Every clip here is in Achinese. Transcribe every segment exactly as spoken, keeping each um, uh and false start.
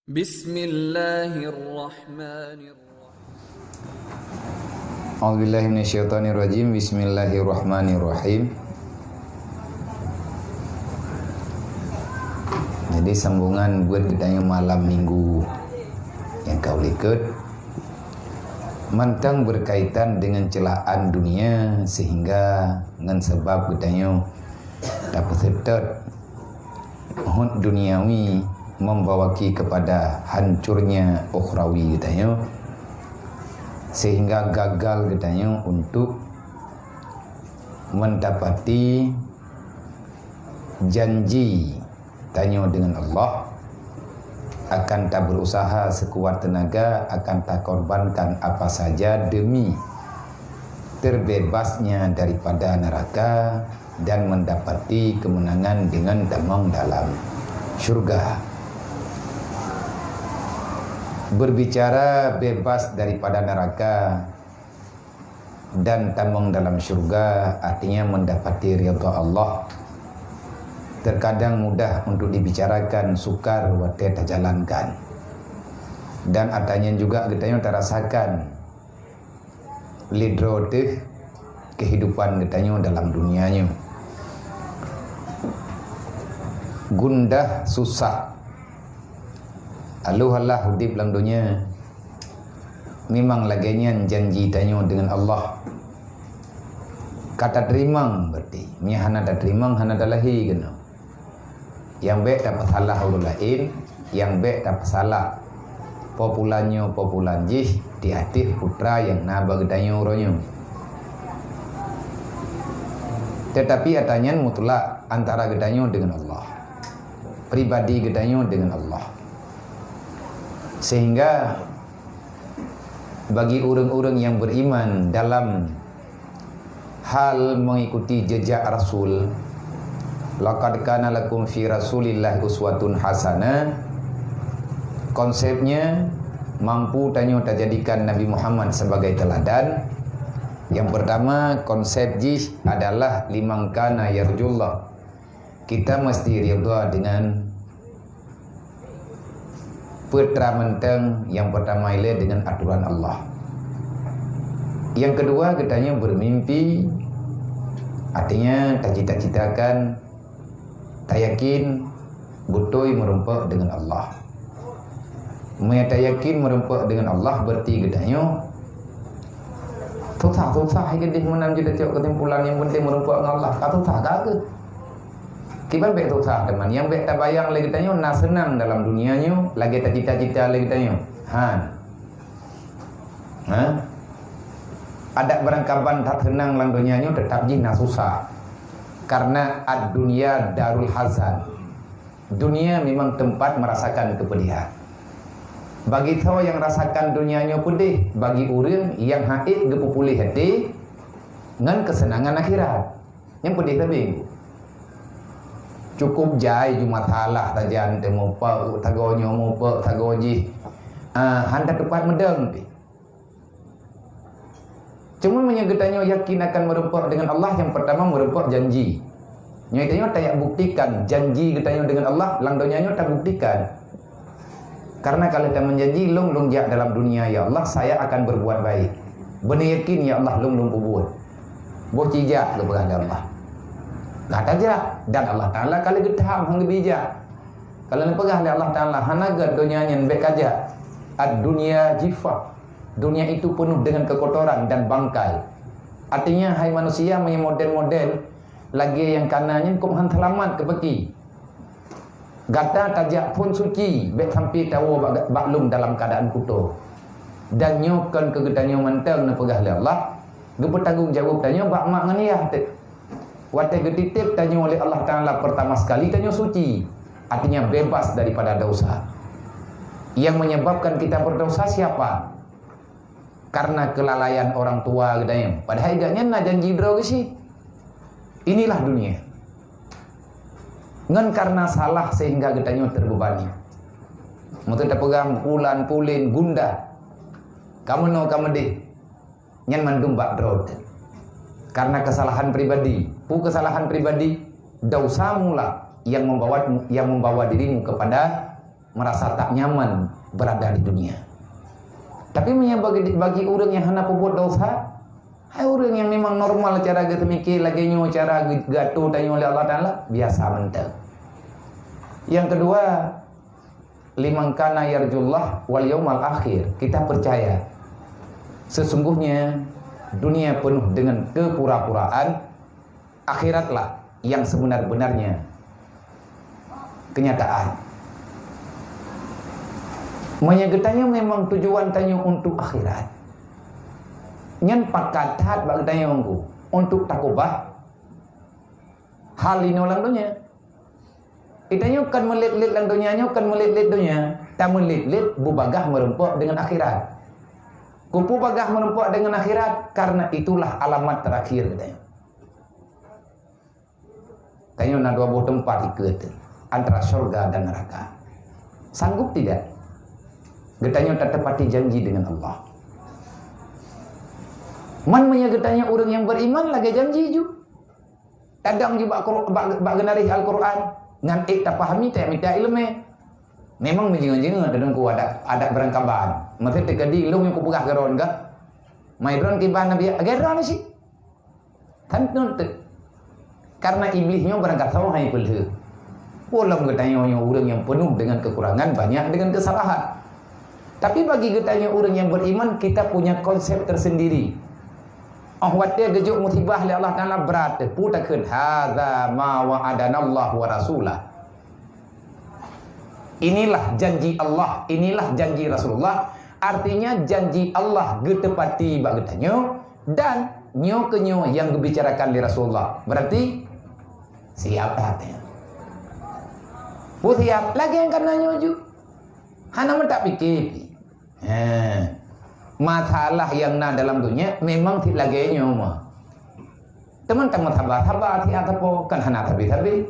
Bismillahirrahmanirrahim. A'udzubillahi minasyaitonirrajim. Bismillahirrahmanirrahim. Jadi, sambungan buet geutanyoe malam minggu nyang ka likot, mantong berkaitan dengan celaan dunia, sehingga ngon sabab geutanyoe tapeuseutôt hud duniawi membawaki kepada hancurnya ukhrawi geutanyoe, sehingga gagal geutanyoe untuk mendapati janji tanyoe dengan Allah, akan taberusaha sekuat tenaga, akan takorbankan apa saja demi terbebasnya daripada neraka dan mendapati kemenangan dengan tamong dalam syurga. Berbicara bebas daripada neraka dan tamong dalam syurga, artinya mendapati ridha Allah, terkadang mudah untuk dibicarakan, sukar watée tajalankan. Dan ata nyan juga geutanyoe tarasakan lé droe teuh kehidupan geutanyoe dalam dunia nyoe. Gundah, susah, aloh alah udeb lam donya. Memang lagée nyan janji tanyoe dengan Allah. Ka tateurimong berarti. Meunyo hana tateurimong, hana talahé keunoe. Nyang bék tapeusalah ureuëng laén, nyang bék tapeusalah po pulan nyoe, po pulan jih di ateueh putra nyang na bak geutanyoe uroe nyoe. Tetapi ata nyan mutlak antara geutanyoe dengan Allah. Pribadi geutanyoe dengan Allah. Sehingga bagi ureuëng-ureuëng nyang beriman dalam hal mengikuti jejak Rasul, "Laqad kana lakum fi Rasulillah uswatun hasanah." Konsepnya, mampu tanyoe tajadikan Nabi Muhammad sebagai teladan. Yang pertama, konsep jih adalah liman kana yarjullah. Kita mesti ridha dengan peue teuma mantong, yang pertama ilée dengan aturan Allah. Yang kedua, geutanyoe bermimpi, artinya tacita-citakan, tayakin beutôi meurumpok dengan Allah. Meunyo tayakin meurumpok dengan Allah, berarti geutanyoe susah-susah keudeh meunan jeuet tacok keusimpulan, yang penting meurumpok dengan Allah. Ka susah ka keuh. Kiban bék susah teuma. Nyang bék tabayang lé geutanyoe na seunang dalam dunia nyoe, lagée tacita-cita lé geutanyoe. Han. Ha? Adak barangkaban that seunang lam dunia nyoe, teutap jih na susah. Karena ad-dunya darul hazan. Dunia memang tempat merasakan kepedihan. Bagi soe nyang rasakan dunia nyoe peudeh, bagi ureuëng nyang haiek geupeupuléh até ngon keuseunangan akhirat. Nyang peudeh sabe. Cukup jai ju masalah sajan teuh, mupok sagoe nyoe, mupok sagoe jih. Ah, hana teupat meudong pih. Cuma meunyoe geutanyoe yakin akan meurumpok dengan Allah, yang pertama meurumpok janji. Nyoe tanyoe tayak buktikan janji geutanyoe dengan Allah, lam donya nyoe tabuktikan. Karena kalau tameujanji, lôn, lôn jak dalam dunia, "Ya Allah, saya akan berbuat baik." Beuna yakin, "Ya Allah, lôn, lôn peubuet." Boh cijak geupeugah lé Allah. Ka tajak, dan Allah Taala ka lheueh geutham han geubri jak. Ka lheueh geupeugah lé Allah Taala, hana gét donya nyan bék kajak. Ad-dunya jifah. Dunia itu penuh dengan kekotoran dan bangkai. Artinya, hai manusia, meunyoe model-model lagée nyang kana nyan, kok han seulamat keu peuki. Gata tajak phon suci, bék sampai tawoe bak, bak lôn dalam keuadaan kuto. Dan nyoe kon keu geutanyoe mantong neupeugah lé Allah, geupeutanggung jaweueb tanyoe bak mak ngon yah teuh. Watée geutitép tanyoe lé Allah Taala pertama sekali, tanyoe suci, artinya bebas daripada dosa. Yang menyebabkan kita berdosa siapa? Karena kelalaian orang tua geutanyoe. Padahai gobnyan na janji droe geuchik. Inilah dunia. Ngon karena salah sehingga geutanyoe terbebani. Meunyoe tapeugah pulan-pulen gundah, ka meunoe ka meudeh, nyan mandum bak droe teuh. Karena kesalahan pribadi. Peue kesalahan pribadi? Dosa mula yang membawa, yang membawa dirimu kepada merasa tak nyaman berada di dunia. Tapi meunyoe bagi, bagi ureuëng nyang hana peubuet dosa, hai ureuëng nyang memang normal cara geupike lagée nyoe, cara geuatur tanyoe lé Allah Taala, biasa mantong. Yang kedua, liman kana yarjullah wal yaumal akhir. Kita percaya sesungguhnya dunia penuh dengan kepura-puraan, akhiratlah yang sebenar-benarnya kenyataan. Meunyoe geutanyoe memang tujuan tanyoe untuk akhirat, nyan pakat that bak geutanyoe untuk takubah hal inoe lam donya. Geutanyoe kan meulet-let lam donya nyoe, kan meulet-let donya, tameulet-let beubagaih meureumpok dengan akhirat. Keupeue bagaih meureumpok dengan akhirat? Karena itulah alamat terakhir geutanyoe. Tanyoe na dua boh teumpat ikeu teuh, antara syurga dan neraka. Sanggup tidak geutanyoe tatepati janji dengan Allah? Man meunyoe geutanyoe ureuëng nyang beriman lagée janji ju. Tadong ju bak, bak, bak geunaréh Al-Quran ngan ék tapahami, tamita iéleumé. Memang meujingeue-jingeue teungku adat, adat beurangkaban. Meusti teukeudi lôn nyang kupeugah geuron gah. Mai droen kiban Nabi, lagée droen sih. Kan nuntuk. Karena Iblih nyoe barangkasoe hai peulheueh. Ulôn geutanyoe nyoe ureuëng nyang peunoh dengan kekurangan, banyak dengan kesalahan. Tapi bagi geutanyoe ureuëng nyang beriman, kita punya konsep tersendiri. Oh watée geujok musibah lé Allah Taala brat, peue takheun, "Hadza ma wa'adanallahu wa rasulah." Inilah janji Allah, inilah janji Rasulullah. Artinya janji Allah geutepati bak geutanyoe dan nyoe keu nyoe nyang geubicarakan lé Rasulullah. Berarti siap that. Peue siap? Lagée nyang kana nyoe ju. Hana meutak pike pih. He. Masalah nyang na dalam dunia memang sit lagée nyoe mah. Teuma tameusabar-sabar siat sapo, kan hana sabe-sabe.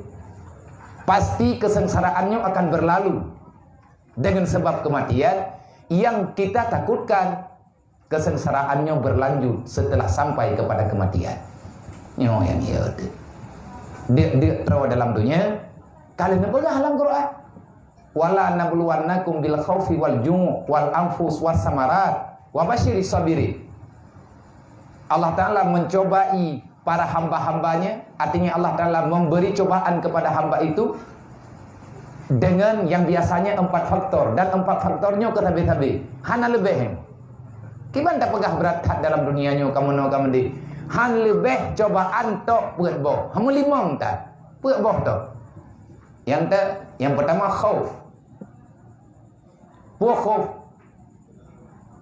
Pasti kesengsaraan nyoe akan berlalu. Dengan sebab kematian yang kita takutkan, kesengsaraan nyoe berlanjut setelah sampai kepada kematian. Nyoe nyang iya teuh. Deuk-deuk troe dalam dunia, ka lheueh neupeugah lam Quran, "Wala nabluwannakum bil khaufi wal ju' wal anfus was samarat wa basyiris sabirin." Allah Taala mencobai para hamba-hambanya, artinya Allah Taala memberi cobaan kepada hamba itu dengan yang biasanya empat faktor, dan empat faktor nyoe keu sabe-sabe, hana leubeh. Kiban tapeugah brat that dalam dunia nyoe, kamoe nyoe kamoe di, han leubeh cobaan tok peuet boh, hameulimong that peuet boh tok. Nyang te, nyang pertama khauf. Peue khauf?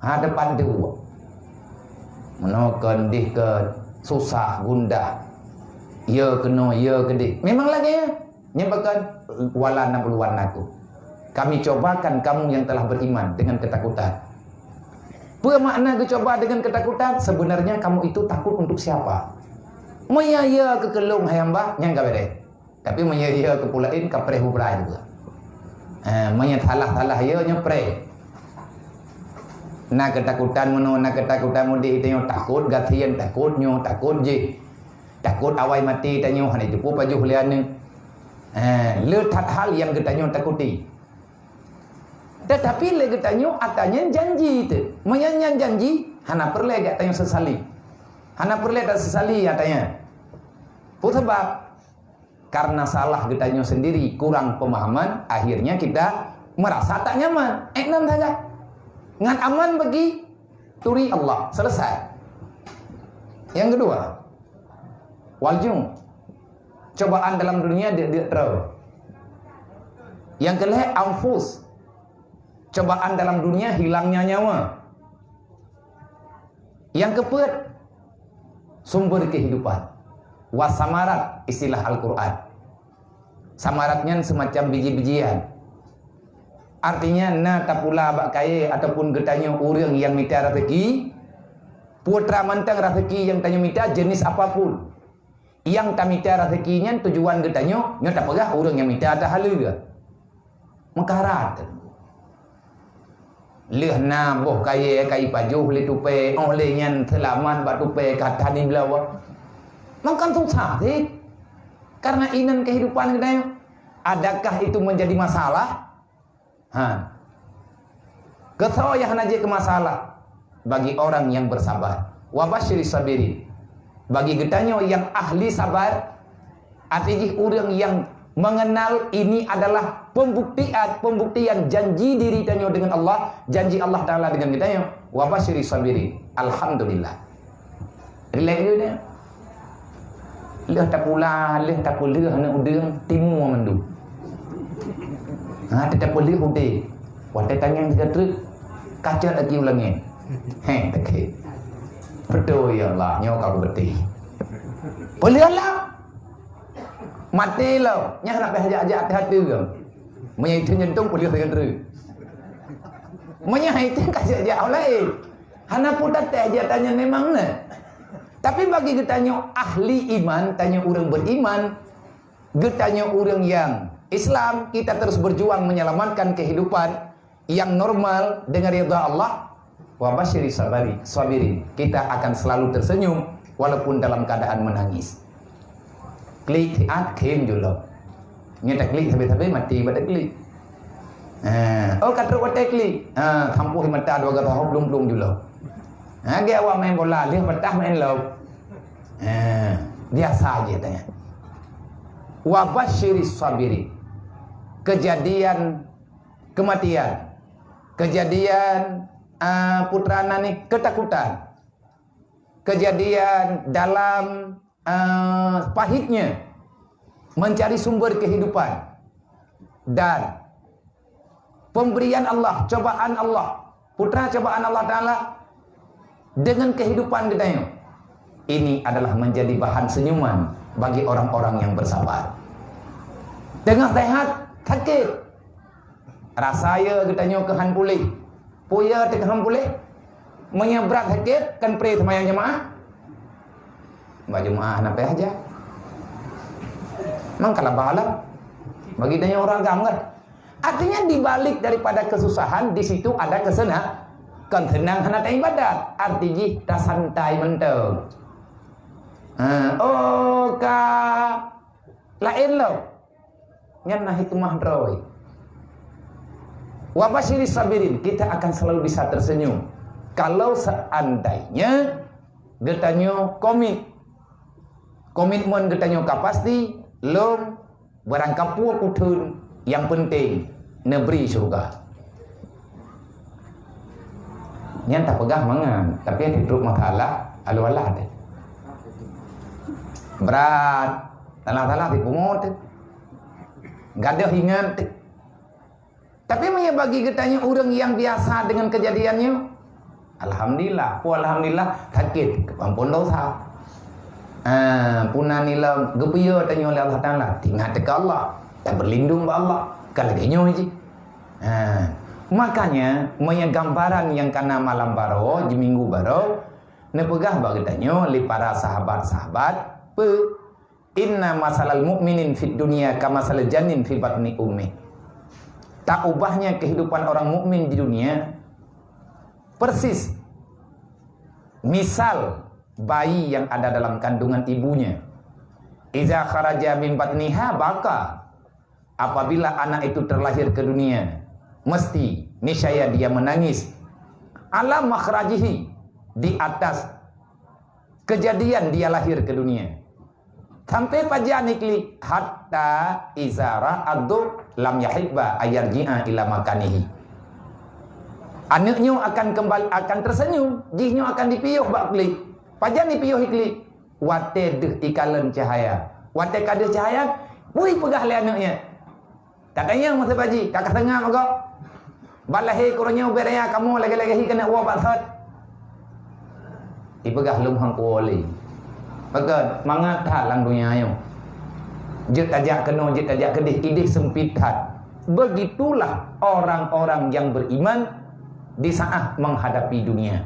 Ha, depan tu. Meunoe kon dih ke susah, gundah. Ya keunoe, ya keudeh. Memang lagée nyan. Nyan pakon, "Wala nabluwannakum." Kami cobakan kamu yang telah beriman dengan ketakutan. Peue makna geucoba dengan ketakutan? Sebenarnya kamu itu takut untuk siapa? Meunyoe ya keu keulôn hai hamba, nyan ka beres. Tapi meunyoe ya keu peue laén, ka preh bubrai juga. Eh, meunyoe salah-salah ya nyoe preh. Na keutakutan meunoe, na keutakutan meudeh, tanyoe takot gasien, takot nyoe, takot jih. Takot awai maté tanyoe, hana jipeu pajoh lé aneuk. Eh, le that hal nyang geutanyoe takuti. Tetapi lé geutanyoe ata nyan janji teuh. Meunyoe nyan janji, hana peureulée geutanyoe sesali. Hana peureulée tasesali ata nyan. Peue sabab? Karena salah geutanyoe sendiri, kurang pemahaman, akhirnya kita merasa tak nyaman. Eh, nan saja. Ngan aman bagi turi Allah. Selesai. Yang kedua, wal ju'. Cobaan dalam dunia deuk-deuk troe. Yang kelhée, anfus. Cobaan dalam dunia hilangnya nyawa. Yang keupeuet, sumber kehidupan. Wasamarat, istilah Al-Quran. Samarat nyan semacam biji-bijian. Artinya, na tapula bak kayée ataupun geutanyoe ureuëng nyang mita raseuki, putra mantong raseuki nyang tanyoe mita jenis apapun. Nyang tamita raseuki nyan tujuan geutanyoe, nyoe tapeugah ureuëng nyang mita ata haleue. Meukarat. Lheueh na boh kayée ka ipajoh lé tupée, óh lheueh nyan seulamat bak tupée ka that ibloe. Maka susah cit. Karena inan kehidupan geutanyoe. Adakah itu menjadi masalah? Ha. Keu soe nyang hana jeuet keu masalah? Bagi orang yang bersabar. Wa basyiris sabirin. Bagi geutanyoe nyang ahli sabar, arti jih ureuëng nyang mengenal ini adalah pembuktian, pembuktian janji diri tanyoe dengan Allah, janji Allah Taala dengan geutanyoe. Wa basyiris sabirin. Alhamdulillah. Rilek je dia. Lheueh tapula, lheueh tapeulheueh aneuk udeueng, timu mandum. Ha, tapeulheueh udeb. Watée tangieng sigoe treuk, kacot lagi u langét. Heh, takheun. Beutôi, ya Allah, nyoe ka kubeutôi. Peulheueh lah. Maté lom, nyan hana payah jak-jak até-até gam. Meunyo itu nyentong, peulheueh sigoe treuk. Meunyo itu ka jak-jak laén. Hana peue tatéh, jih tanyoe memang na. Tapi bagi geutanyoe ahli iman, tanyoe ureuëng beriman, geutanyoe ureuëng nyang Islam, kita terus berjuang menyelamatkan kehidupan yang normal dengan ridha Allah. Wa basyiris sabari-, sabirin. Kita akan selalu tersenyum walaupun dalam keadaan menangis. Klik siat, khém ju lom. Nyoe taklik sabe-sabe, maté bak taklik. Ha, oh, ka trok watée klik. Ha, sampoe mata dua garoh, blum-blum ju lom. Ha, lagée awak main bola, lheueh patah main lom. Ha, biasa je tanya. Wa basyiris sabirin. Kejadian kematian. Kejadian, ah, putra nani ketakutan. Kejadian dalam, eh, pahitnya mencari sumber kehidupan dan pemberian Allah, cobaan Allah, putra cobaan Allah Taala dengan kehidupan geutanyoe. Ini adalah menjadi bahan senyuman bagi orang-orang yang bersabar. Tengah sehat, sakit. Rasa ya geutanyoe keuhan puléh. Peue ya teuka han puléh? Meunyoe brat sakét, kan pré seumayang jeumaáh? Bak jeumaáh hana payah jak. Mang ka laba lom. Bagi tanyoe ureuëng agam kan? Artinya, di balik daripada kesusahan, di situ ada kesena-, kon seunang hana taibadat. Arti jih tasantai mantong. Ha, oh, ka laén lom. Nyan na hikmah droe. Wa basyiris sabirin, kita akan selalu bisa tersenyum kalau seandainya geutanyoe komit. Komitmen geutanyoe ka pasti, lom barang kapeue peutheun, nyang penting neubri syeuruga. Nyan tapeugah mangat, tapi di trok masalah alu-alah teuh. Brat, salah-salah dipungo teuh. Gadoh ingat teuh. Tapi meunyoe bagi geutanyoe ureuëng nyang biasa dengan kejadian nyoe, alhamdulillah. Peue alhamdulillah, sakét, keuampôn dosa. Ah, puna nila geupiye tanyoe lé Allah Taala, tingat teuka Allah, tabeulindong bak Allah. Ka lagée nyoe jih. Ha, makanya, meunyoe gambaran nyang kana malam baroe, di minggu baroe, neupeugah bak geutanyoe lé para sahabat-sahabat, peue, "Inna masalal mu'minin fid dunya kamasalil janin fi batni ummih." Tak ubahnya kehidupan orang mukmin di dunia persis misal bayi yang ada dalam kandungan ibunya. "Iza kharaja min batniha baka." Apabila anak itu terlahir ke dunia, mesti, niscaya dia menangis. "Ala makhrajihi," di atas kejadian dia lahir ke dunia. Sampai pajan iklik, "Hatta iza ra'adhu lam yahibba ayarji'a ila makanihi." Aneuk nyoe akan kembali, akan tersenyum, jih nyoe akan dipiôh bak klik. Pajan dipiôh iklik? Watée deuh ikalon cahaya. Watée ka deuh cahaya, peue peugah lé aneuk nyan? Tatanyong masa baji, ka ka seungab meugo. Ban lahé keuroe nyoe ubé raya kamoe lagée-lagée hi keuneuk woe bak sot. Ipeugah lom han kuwoe lé. Pakon, mangat that lam donya nyoe. Jeuet tajak keunoe, jeuet tajak keudeh, ideh seumpit that. Begitulah orang-orang yang beriman di saat menghadapi dunia.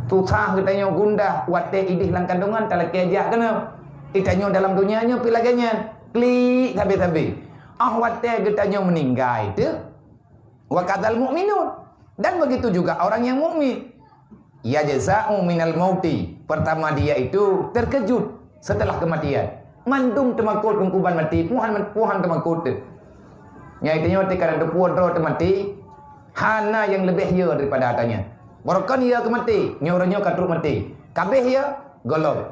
Susah geutanyoe gundah watée ideh lam kandungan talakée jak keunoe. Geutanyoe dalam donya nyoe pi lagée nyan. Klik sabe-sabe. Ah watée geutanyoe meuninggai teuh, wa kadzal mukminun. Dan begitu juga orang yang mukmin. Yajza'u minal mauti. Pertama dia itu terkejut setelah kematian. Mandum teumakot meungkuban maté, puhan, puhan teumakot teuh. Nyai tanyoe teuka na teupeue droe teumaté, hana nyang leubeh yo daripada ata nyan. Barokon yo keumaté, nyoe uroe nyoe ka trok maté. Kabeh yo, gohlom.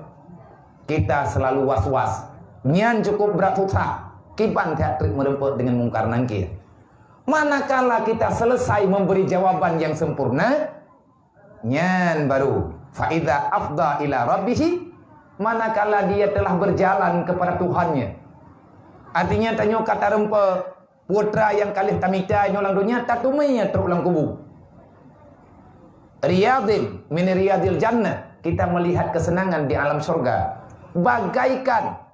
Kita selalu was-was. Nyan cukup brat susah. Kiban that treuk meureumpok deungon Mungkar Nangkir. Manakala kita selesai memberi jawaban yang sempurna, nyan baru, fa idza afdha ila rabbih, manakala dia telah berjalan kepada Tuhannya. Artinya, tanyoe ka tareumpok putra nyang ka lheueh tamita nyoe lam donya, tateumé trok lam kubu. Riyadhin min riyadhil jannah, kita melihat kesenangan di alam surga. Bagaikan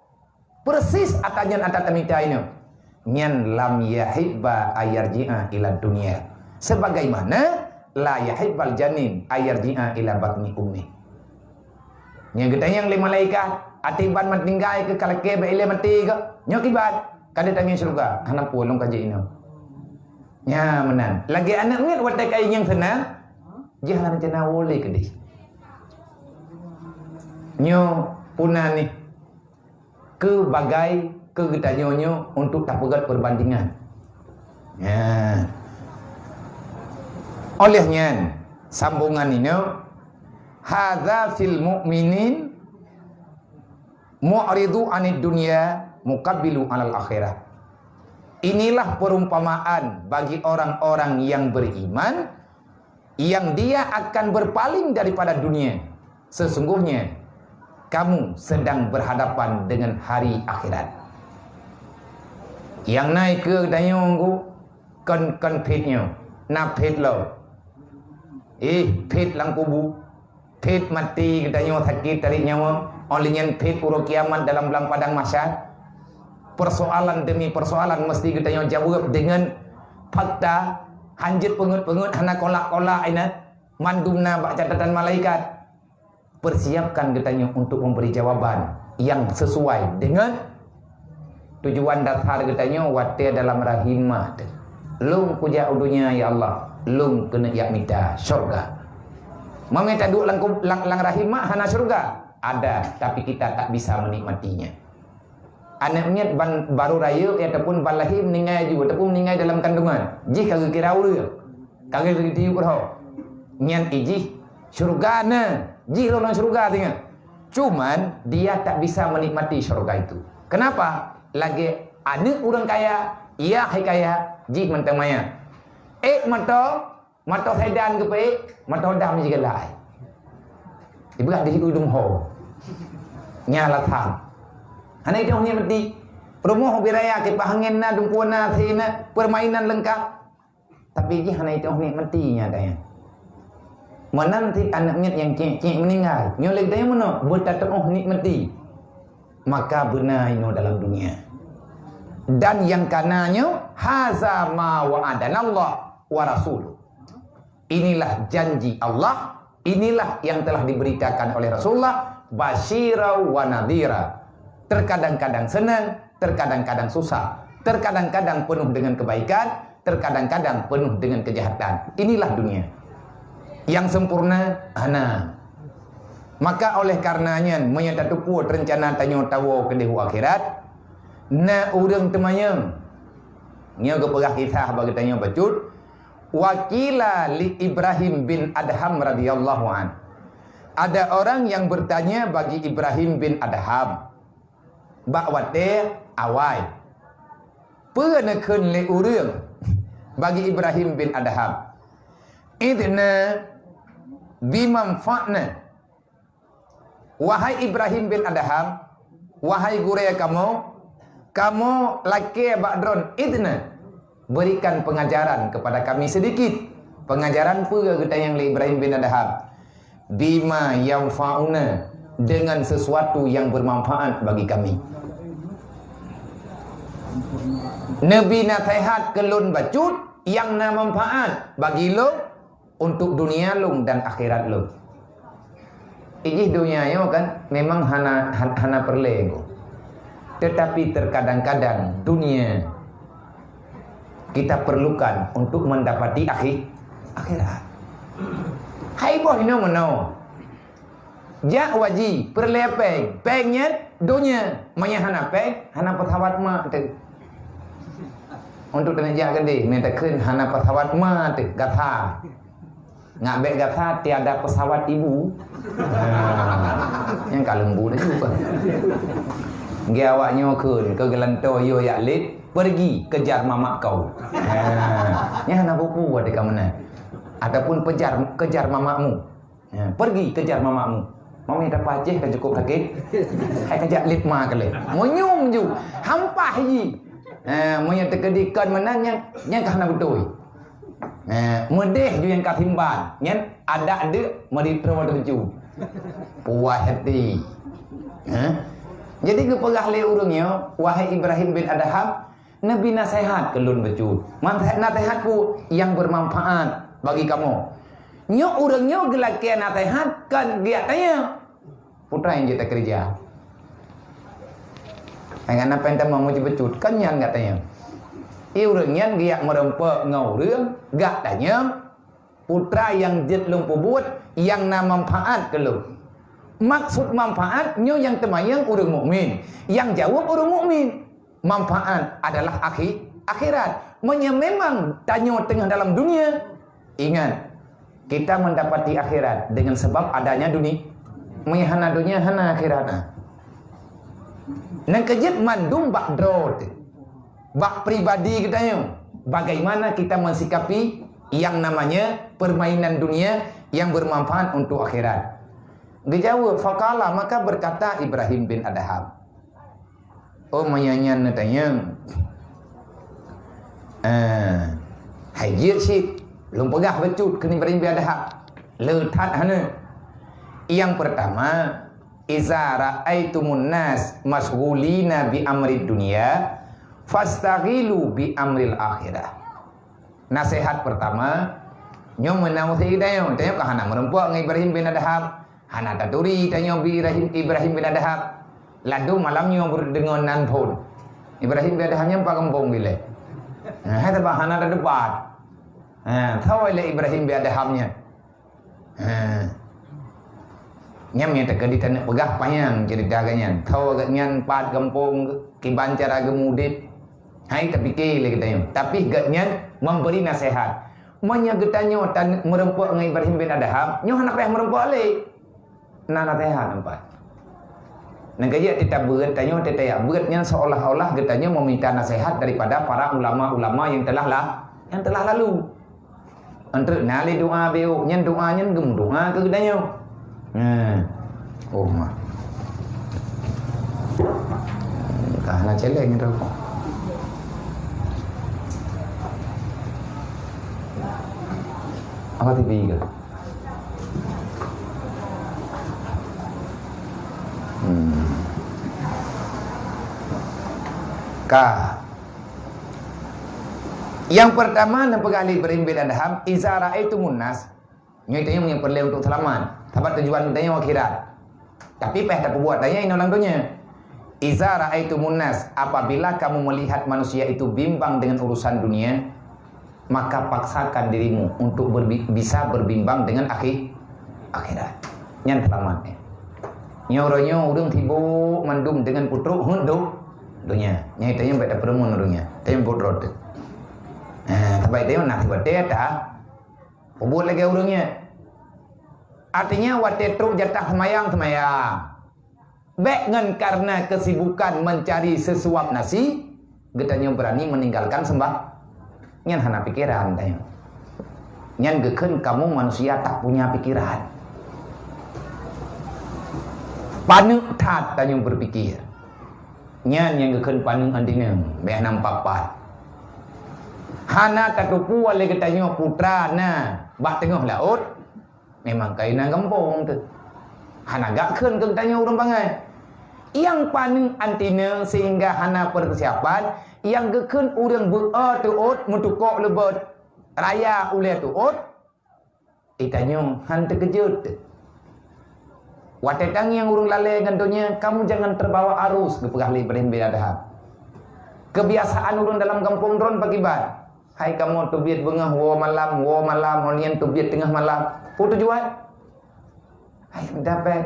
persis ata nyan ata tamita nyoe. Nyan lam yahibba ayarji'a ila dunia. Sebagaimana la yahibbal janin ayarji'a ila batni ummi. Nyan geutanyong lé malaikat, "Até ban matinggai keu ka lakée bak ilée maté keu?" "Nyoe kiban, ka lheueh tangieng syeuruga." "Hana peue, lôn ka jeuet inoe." Nyan meunan. Lagée aneuk miet watée ka ingieng seunang, jih hana rencana woe lé keudeh. Nyoe puna nih. Keu bagai keu geutanyoe nyoe untuk tapeugét perbandingan. Nyan. Oleh nyan, sambongan inoe, "Hadza fil mu'minin mu'ridu anid dunya muqabbilu alal akhirah." Inilah perumpamaan bagi orang-orang yang beriman yang dia akan berpaling daripada dunia. Sesungguhnya kamu sedang berhadapan dengan hari akhirat. Nyang na ikeue tanyoe kon, kon phét nyoe, na phét lom. Eh, phét lam kubu, phét maté geutanyoe sakét tarék nyawa, óh lheueh nyan phét uroe kiamat dalam blang padang mahsyar. Persoalan demi persoalan mesti geutanyoe jaweueb deungon fakta, hanjeuet peungeut-peungeut, hana kolak-kolak inan, mandum na bak catatan malaikat. Persiapkan geutanyoe untuk memberi jawaban yang sesuai dengan tujuan dasar geutanyoe watée dalam rahim ma teuh. Lôn kujak u donya, ya Allah, lôn keuneuk jak mita syurga. Meunyoe taduek lam kub-, lam, lam rahim ma hana syurga? Ada, tapi kita tak bisa menikmatinya. Aneuk miet ban, baru rayeuk ataupun ban lahé meuninggai aju ataupun meuninggai dalam kandungan, jih ka geukira ureueng, ka geutiyueb roh. Nyan i jih syurga na, jih lom lam syurga singoh. Cuman dia tak bisa menikmati syurga itu. Kenapa? Lagée aneuk ureueng kaya, yah hai kaya, jih mantong maya. Ék moto, moto sedan geupeuék, moto dam jigalai. Ibrah di udung ho. Nya alasan. Hana idong ni meuti. Rumoh ubé raya, kipah angén na, dumpeue na, sie na, permainan lengkap. Tapi jih hana iteuoh nikmati nyan, tanya. Meunan cit aneuk miet nyang cék-cék meuninggai. Nyoe lé geutanyoe meunoe, beutatuoh nikmati. Maka beuna inoe dalam dunia. Dan nyang kana nyoe, "Haza ma wa'adanallah wa rasuluh." Inilah janji Allah, inilah yang telah diberitakan oleh Rasulullah, basyira wa nadhira. Terkadang-kadang senang, terkadang-kadang susah, terkadang-kadang penuh dengan kebaikan, terkadang-kadang penuh dengan kejahatan. Inilah dunia. Yang sempurna hana. Maka oleh karena nyan, meunyoe tateupeue rencana tanyoe tawoe keudeh u akhirat, na ureuëng teumanyong. Nyoe geupeugah kisah bagi tanyoe bacut, Wakila li Ibrahim bin Adham radhiyallahu an. Ada orang yang bertanya bagi Ibrahim bin Adham bak watée awai. Peue neukheun lé ureuëng bagi Ibrahim bin Adham? Idna bimanfa'na. Wahai Ibrahim bin Adham, wahai gurée kamoe, kamoe lakée bak droen, idna, berikan pengajaran kepada kami sedikit. Pengajaran peue geutanyong lé Ibrahim bin Adham? Bima yanfa'una, dengan sesuatu yang bermanfaat bagi kami. Neubi naseuhat keu lôn bacut nyang na manfaat bagi lôn, untuk dunia lôn dan akhirat lôn. Ijih dunia nyoe kan memang hana, han-, hana peureulée. Tetapi terkadang-kadang dunia kita perlukan untuk mendapati akhi-, akhirat. Hai boh inoe meunoe. Jak u haji, peureulée péng. Péng nyan dunia. Meunyo hana péng, hana peusawat mak teuh. Untuk teungoh jak keudeh, meutakheun hana pesawat ma teuh, gata. Ngat bèk gata tiada pesawat ibu. Ha, nyang ka leumbô laju. Geu awak nyoe kheun, keu geulantoe yo yak lét, pergi kejar mamak kau. Ha, nyan hana buku ada ka meunan. Ataupun pejar, kejar mamakmu. Ha, pergi kejar mamakmu. Mami dapat Aceh ka cukup sakit. Hai kajak lét ma kali. Monyum ju. Hampah ji. Ha, meunyoe teukeudi kon meunan nyan, nyan ka hana beutôi. Ha, meudeh ju nyang ka simban. Nyan adak deuk meuri troe teuju. Puas hati. Ha? Jadi geupeugah lé ureuëng nyoe, "Wahai Ibrahim bin Adham, neubi naseuhat keu lôn bacut. Naseuhat ku nyang bermanfaat bagi kamoe." Nyoe ureuëng nyoe geulakée naseuhat kon geujak tanyong. Putra nyang jeuet takeureuja. Hai ngon apa nyang tamong meuji bacut, kon nyan geutanyoe. I ureuëng nyan geujak meurumpok ngon ureuëng, geutanyoe, putra nyang jeuet lôn peubuet nyang na manfaat keu lôn. Maksud manfaat nyoe nyang teumanyong ureuëng mukmin, nyang jaweueb ureuëng mukmin. Manfaat adalah akhi-, akhirat. Meunyoe memang tanyoe teungoh dalam dunia, ingat, kita mendapati akhirat dengan sebab adanya dunia. Meunyoe hana dunia, hana akhirat. Nyang keujeuet mandum bak droe teuh. Bak pribadi geutanyoe, bagaimana kita mensikapi yang namanya permainan dunia yang bermanfaat untuk akhirat? Geujaweueb, faqala, maka berkata Ibrahim bin Adham, "Oh, meunyoe nyan neutanyong, eh, hai jeuet cit, lôn peugah bacut keu Ibrahim bin Adham, le that hana. Yang pertama, iza ra'aitumun nas masghulina bi amrid dunya, fastaghilu bi amril akhirah." Naseuhat pertama, nyoe meunan useuti tanyoe, tanyoe ka hana meurumpok ngon Ibrahim bin Adham, hana taturi tanyoe bi Ibrahim, Ibrahim bin Adham. Ladôm malam nyoe beureudeungoe nan phon. Ibrahim bin Adham nyan pat gampông bilée. Nah, hai sabab hana tateupat. Nah, soe lé Ibrahim bin Adham nyan. Ha. Nyan nyang teukeudi taneuk peugah panyang cerita geuh nyan. Tho geuh nyan pat gampông, kiban cara geumudép. Hai tapike lé geutanyoe. Tapi geuh nyan memberi nasihat. Meunyoe geutanyoe tan-, meurumpok ngon Ibrahim bin Adham, nyoe hana payah meurumpok lé. Na nasihat nampak. Nang kajak teutabeuet tanyoe teutajak beuet nyan seolah-olah geutanyoe meminta nasihat daripada para ulama-ulama yang telah la-, yang telah lalu. Enteuk na lé doa beuk, nyan doa nyan geumeudoa keu geutanyoe. Nah. Oh, ma. Ka hana celeng nyan tau. Apa T V ke? Hmm. Ka. Yang pertama, neupeugah lé Ibrahim bin Adham, "Iza ra'aitumun nas." Nyoe tanyoe nyang peureulée untuk seulamat. Sabab tujuan tanyoe akhirat. Tapi payah tapeubuet tanyoe inoe lam donya. "Iza ra'aitumun nas," apabila kamu melihat manusia itu bimbang dengan urusan dunia, maka paksakan dirimu untuk berbi-, bisa berbimbang dengan akhi-, akhirat. Nyan seulamat, eh. Nyoe uroe nyoe ureuëng sibok mandum dengan putrok heuet do-, donya. Nyan tanyoe bèk tapeureumeun ureuëng nyan. Tanyoe buet rot. Eh, sabab tanyoe na sibatée ta peubuet lagée ureuëng nyan. Artinya watée trok jatah seumayang, seumayang. Bèk ngon karena kesibukan mencari sesuap nasi, geutanyoe beurani meninggalkan sembah-, nyan hana pikeran tanyoe. Nyan geukheun kamoe manusia tak punya pikeran. Paneuk that tanyoe beupikir. Nyan nyang geukheun paneuk anteuneueng, bèk nampak pat. Hana tateupeue lé geutanyoe putra na bak teungoh laôt, memang kayée na gampông teuh. Hana gak kheun keu geutanyoe ureuëng bangai. Nyang paneuk anteuneueng sehingga hana persiapan, nyang geukheun ureuëng beu-o teuôt meutukok leubot raya ulée teuôt, Geutanyoe han teukeujot. Watée tangieng ureuëng lalée ngon donya, kamu jangan terbawa arus, geupeugah lé Ibrahim bin Adham. Kebiasaan ureuëng dalam gampông droen pakriban? Hai kamoe teubiet beungoh woe malam, woe malam, ngon nyan teubiet teungoh malam. Peue tujuan? Hai mita péng.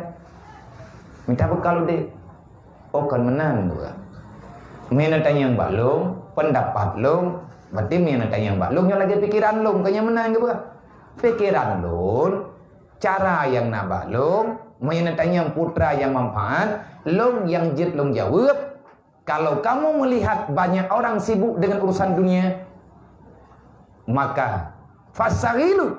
Mita beukal udeb. Oh, kon meunan buet. Meunan tangieng bak lôn, peundapat lôn, Berarti meunyoe neutanyong bak lôn, nyoe lagèe pikeran lôn, kon nyang meunan geupeugah. Pikeran lôn, cara nyang na bak lôn, meunyoe neutanyong putra nyang manfaat, lôn nyang jeuet lôn jaweueb, kalau kamu melihat banyak orang sibuk dengan urusan dunia, maka fasaghilu,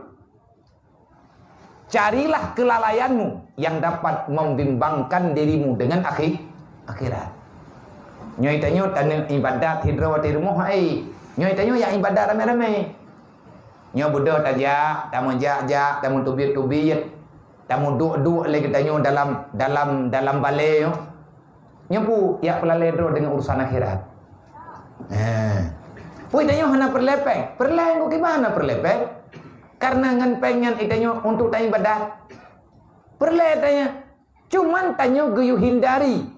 carilah kelalaianmu yang dapat membimbangkan dirimu dengan akhi-, akhirat. Nyoe tanyoe taneuk ibadat sidroe di rumoh hai. Nyoe tanyoe nyang ibadat ramé-ramé. Nyoe beudôh tajak, tameujak-jak, tameuteubiet-teubiet, tameuduek-duek lé geutanyoe dalam, dalam, dalam balée nyoe. Nyoe peue, jak peulalé droe deungon urusan akhirat. Nah. Peue tanyoe hana peureulée péng? Peureulée, kok kiban hana peureulée péng? Karena ngon péng nyan tanyoe untuk taibadat. Peureulée tanyoe. Cuman tanyoe geuyue hindari.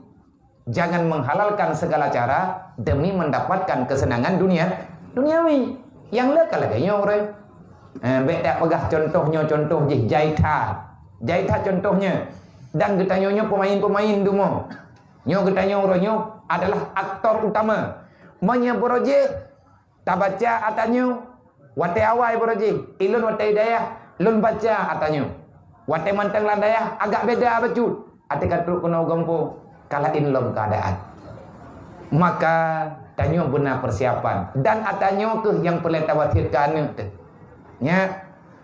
Jangan menghalalkan segala cara demi mendapatkan kesenangan dunia, duniawi. Nyang le ka lagée nyoe ureuëng. Eh, bék tapeugah contoh nyoe, contoh jih jai that. Jai that contoh nyoe. Dan geutanyoe nyoe peumain-peumain dumoe. Nyoe geutanyoe uroe nyoe adalah aktor utama. Meunyoe beurojeh tabaca ata nyoe, watée awai beurojeh, ilôn watée dayah, lôn baca ata nyoe. Watée mantong lam dayah agak beda bacut. Até ka trok keunoe gompo, ka laén lom keuadaan. Maka tanyoe beuna persiapan dan ata nyoe keuh nyang peureulée tawasiet keu aneuk teuh. Nyak,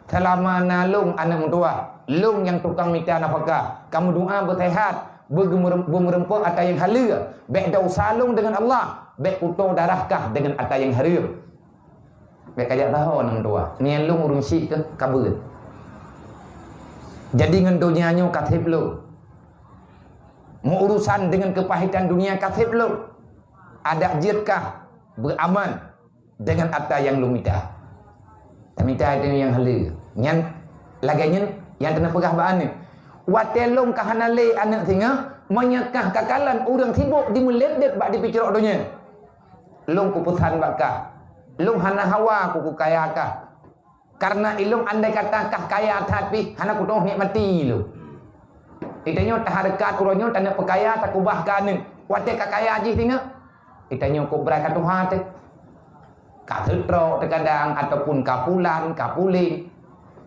Seulama na lôn aneuk meutuwah, lôn nyang tukang mita nafakah, kamoe doa beuseuhat, beugeumeureum-, beumeureumpok ata nyang haleue, bék desya lôn deungon Allah, bék kuto darah kah deungon ata nyang hareuem. Bék kajak taho aneuk meutuwah, nyan lôn ureuëng syik keuh ka beuet. Jadi ngon donya nyoe ka seb lôn. Meu-urusan deungon keupahitan dunia ka seb lôn. Adak jeuet kah beuaman deungon ata nyang lôn mita. Tamita ata nyang haleue. Nyan lagée nyan nyang keuneuk peugah bak aneuk. Watée lôn ka hana lé aneuk singoh, meunyoe kah kakalon ureuëng sibok jimeulét-lét bak jipeucrok donya. Lôn kupeusan bak kah, lôn hana hawa ku kukaya kah. Karena ilôn andai kata kah kaya that pih hana kutoh nikmati lôn. Geutanyoe tahareukat uroe nyoe taneuk peukaya takubah keu aneuk. Watée ka kaya jih singoh, geutanyoe kok brat ka tuha teuh. Ka seutrok teukadang ataupun ka pulan, ka puléng.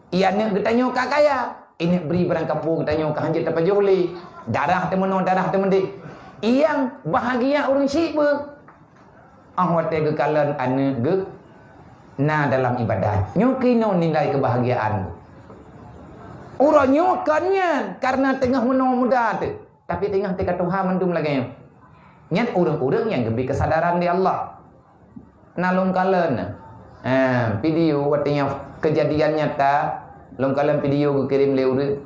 Iya aneuk geutanyoe ka kaya, ineuk bri barang kapeue geutanyoe ka hanjeuet tapajoh lé. Darah teumeunoe, darah teumeudeh. Nyang bahagia ureuëng syik beuh. Ah watée geukalon aneuk geuh na dalam ibadat. Nyoe keunoe nilai keubahgiaan. Uroe nyoe kon nyan karena teungoh meunoe muda teuh, tapi teungoh teuka tuha mandum lagée nyoe. Nyan ureuëng-ureuëng nyang geubri keusadaran di Allah. Na lôn kalon, eh, video watée nyan keujadian nyata, lôn kalon video geukirém lé ureuëng.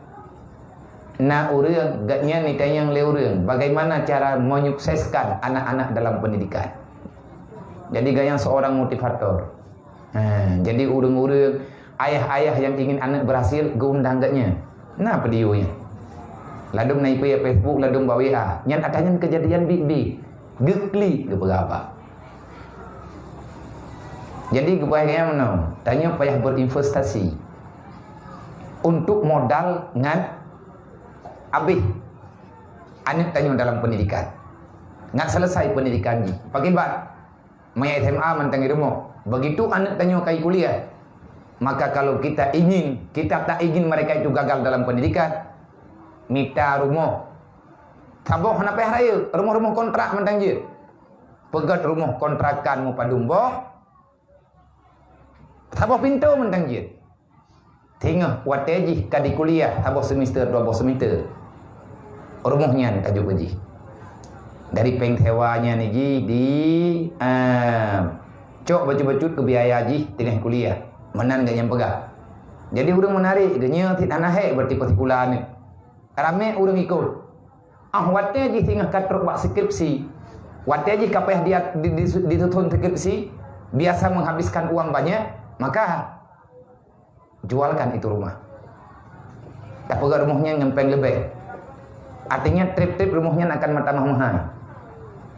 Na ureuëng, gobnyan jitanyong lé ureuëng, bagaimana cara menyukseskan anak-anak dalam pendidikan. Jadi gobnyan seorang motivator. Ha, jadi ureuëng-ureuëng, ayah-ayah yang ingin aneuk berhasil, geuundang gobnyan. Na video nyan. Ladôm na ipeuék Facebook, ladôm bak W A. Nyan ata nyan keujadian biet-biet. Geuklik, geupeugah apa. Jadi geupeugah nyang meunoe, tanyoe payah berinvestasi untuk modal ngan abéh aneuk tanyoe dalam pendidikan. Ngan selesai pendidikan jih. Pakiban? Maya S M A mantong di rumoh. Begitu aneuk tanyoe kai kuliah, maka kalau kita ingin, kita tak ingin mereka itu gagal dalam pendidikan, mita rumoh. Saboh hana payah rayeuk, rumoh-rumoh kontrak mantong jeuet. Peugét rumoh kontrakan meupadum boh, saboh pintoe mantong jeuet. Teungoh watée jih ka di kuliah saboh semester, dua boh semester, rumoh nyan ka jeuet keu jih. Dari péng sewa nyan jih di, ah, cok bacut-bacut keu biaya jih teungoh kuliah. Meunan gobnyan peugah. Jadi ureuëng meunarek, geuhnyoe cit hana hék berarti peusikula nyoe. Ramé ureuëng ikot. Ah watée jih singoh ka trok bak skripsi, watée jih ka payah dia, di, di, disusun skripsi, biasa menghabiskan uang banyak, maka jualkan itu rumah. Tapeugét rumoh nyan ngon péng leubeh. Artinya trép-trép rumoh nyan akan meutamah meuhai.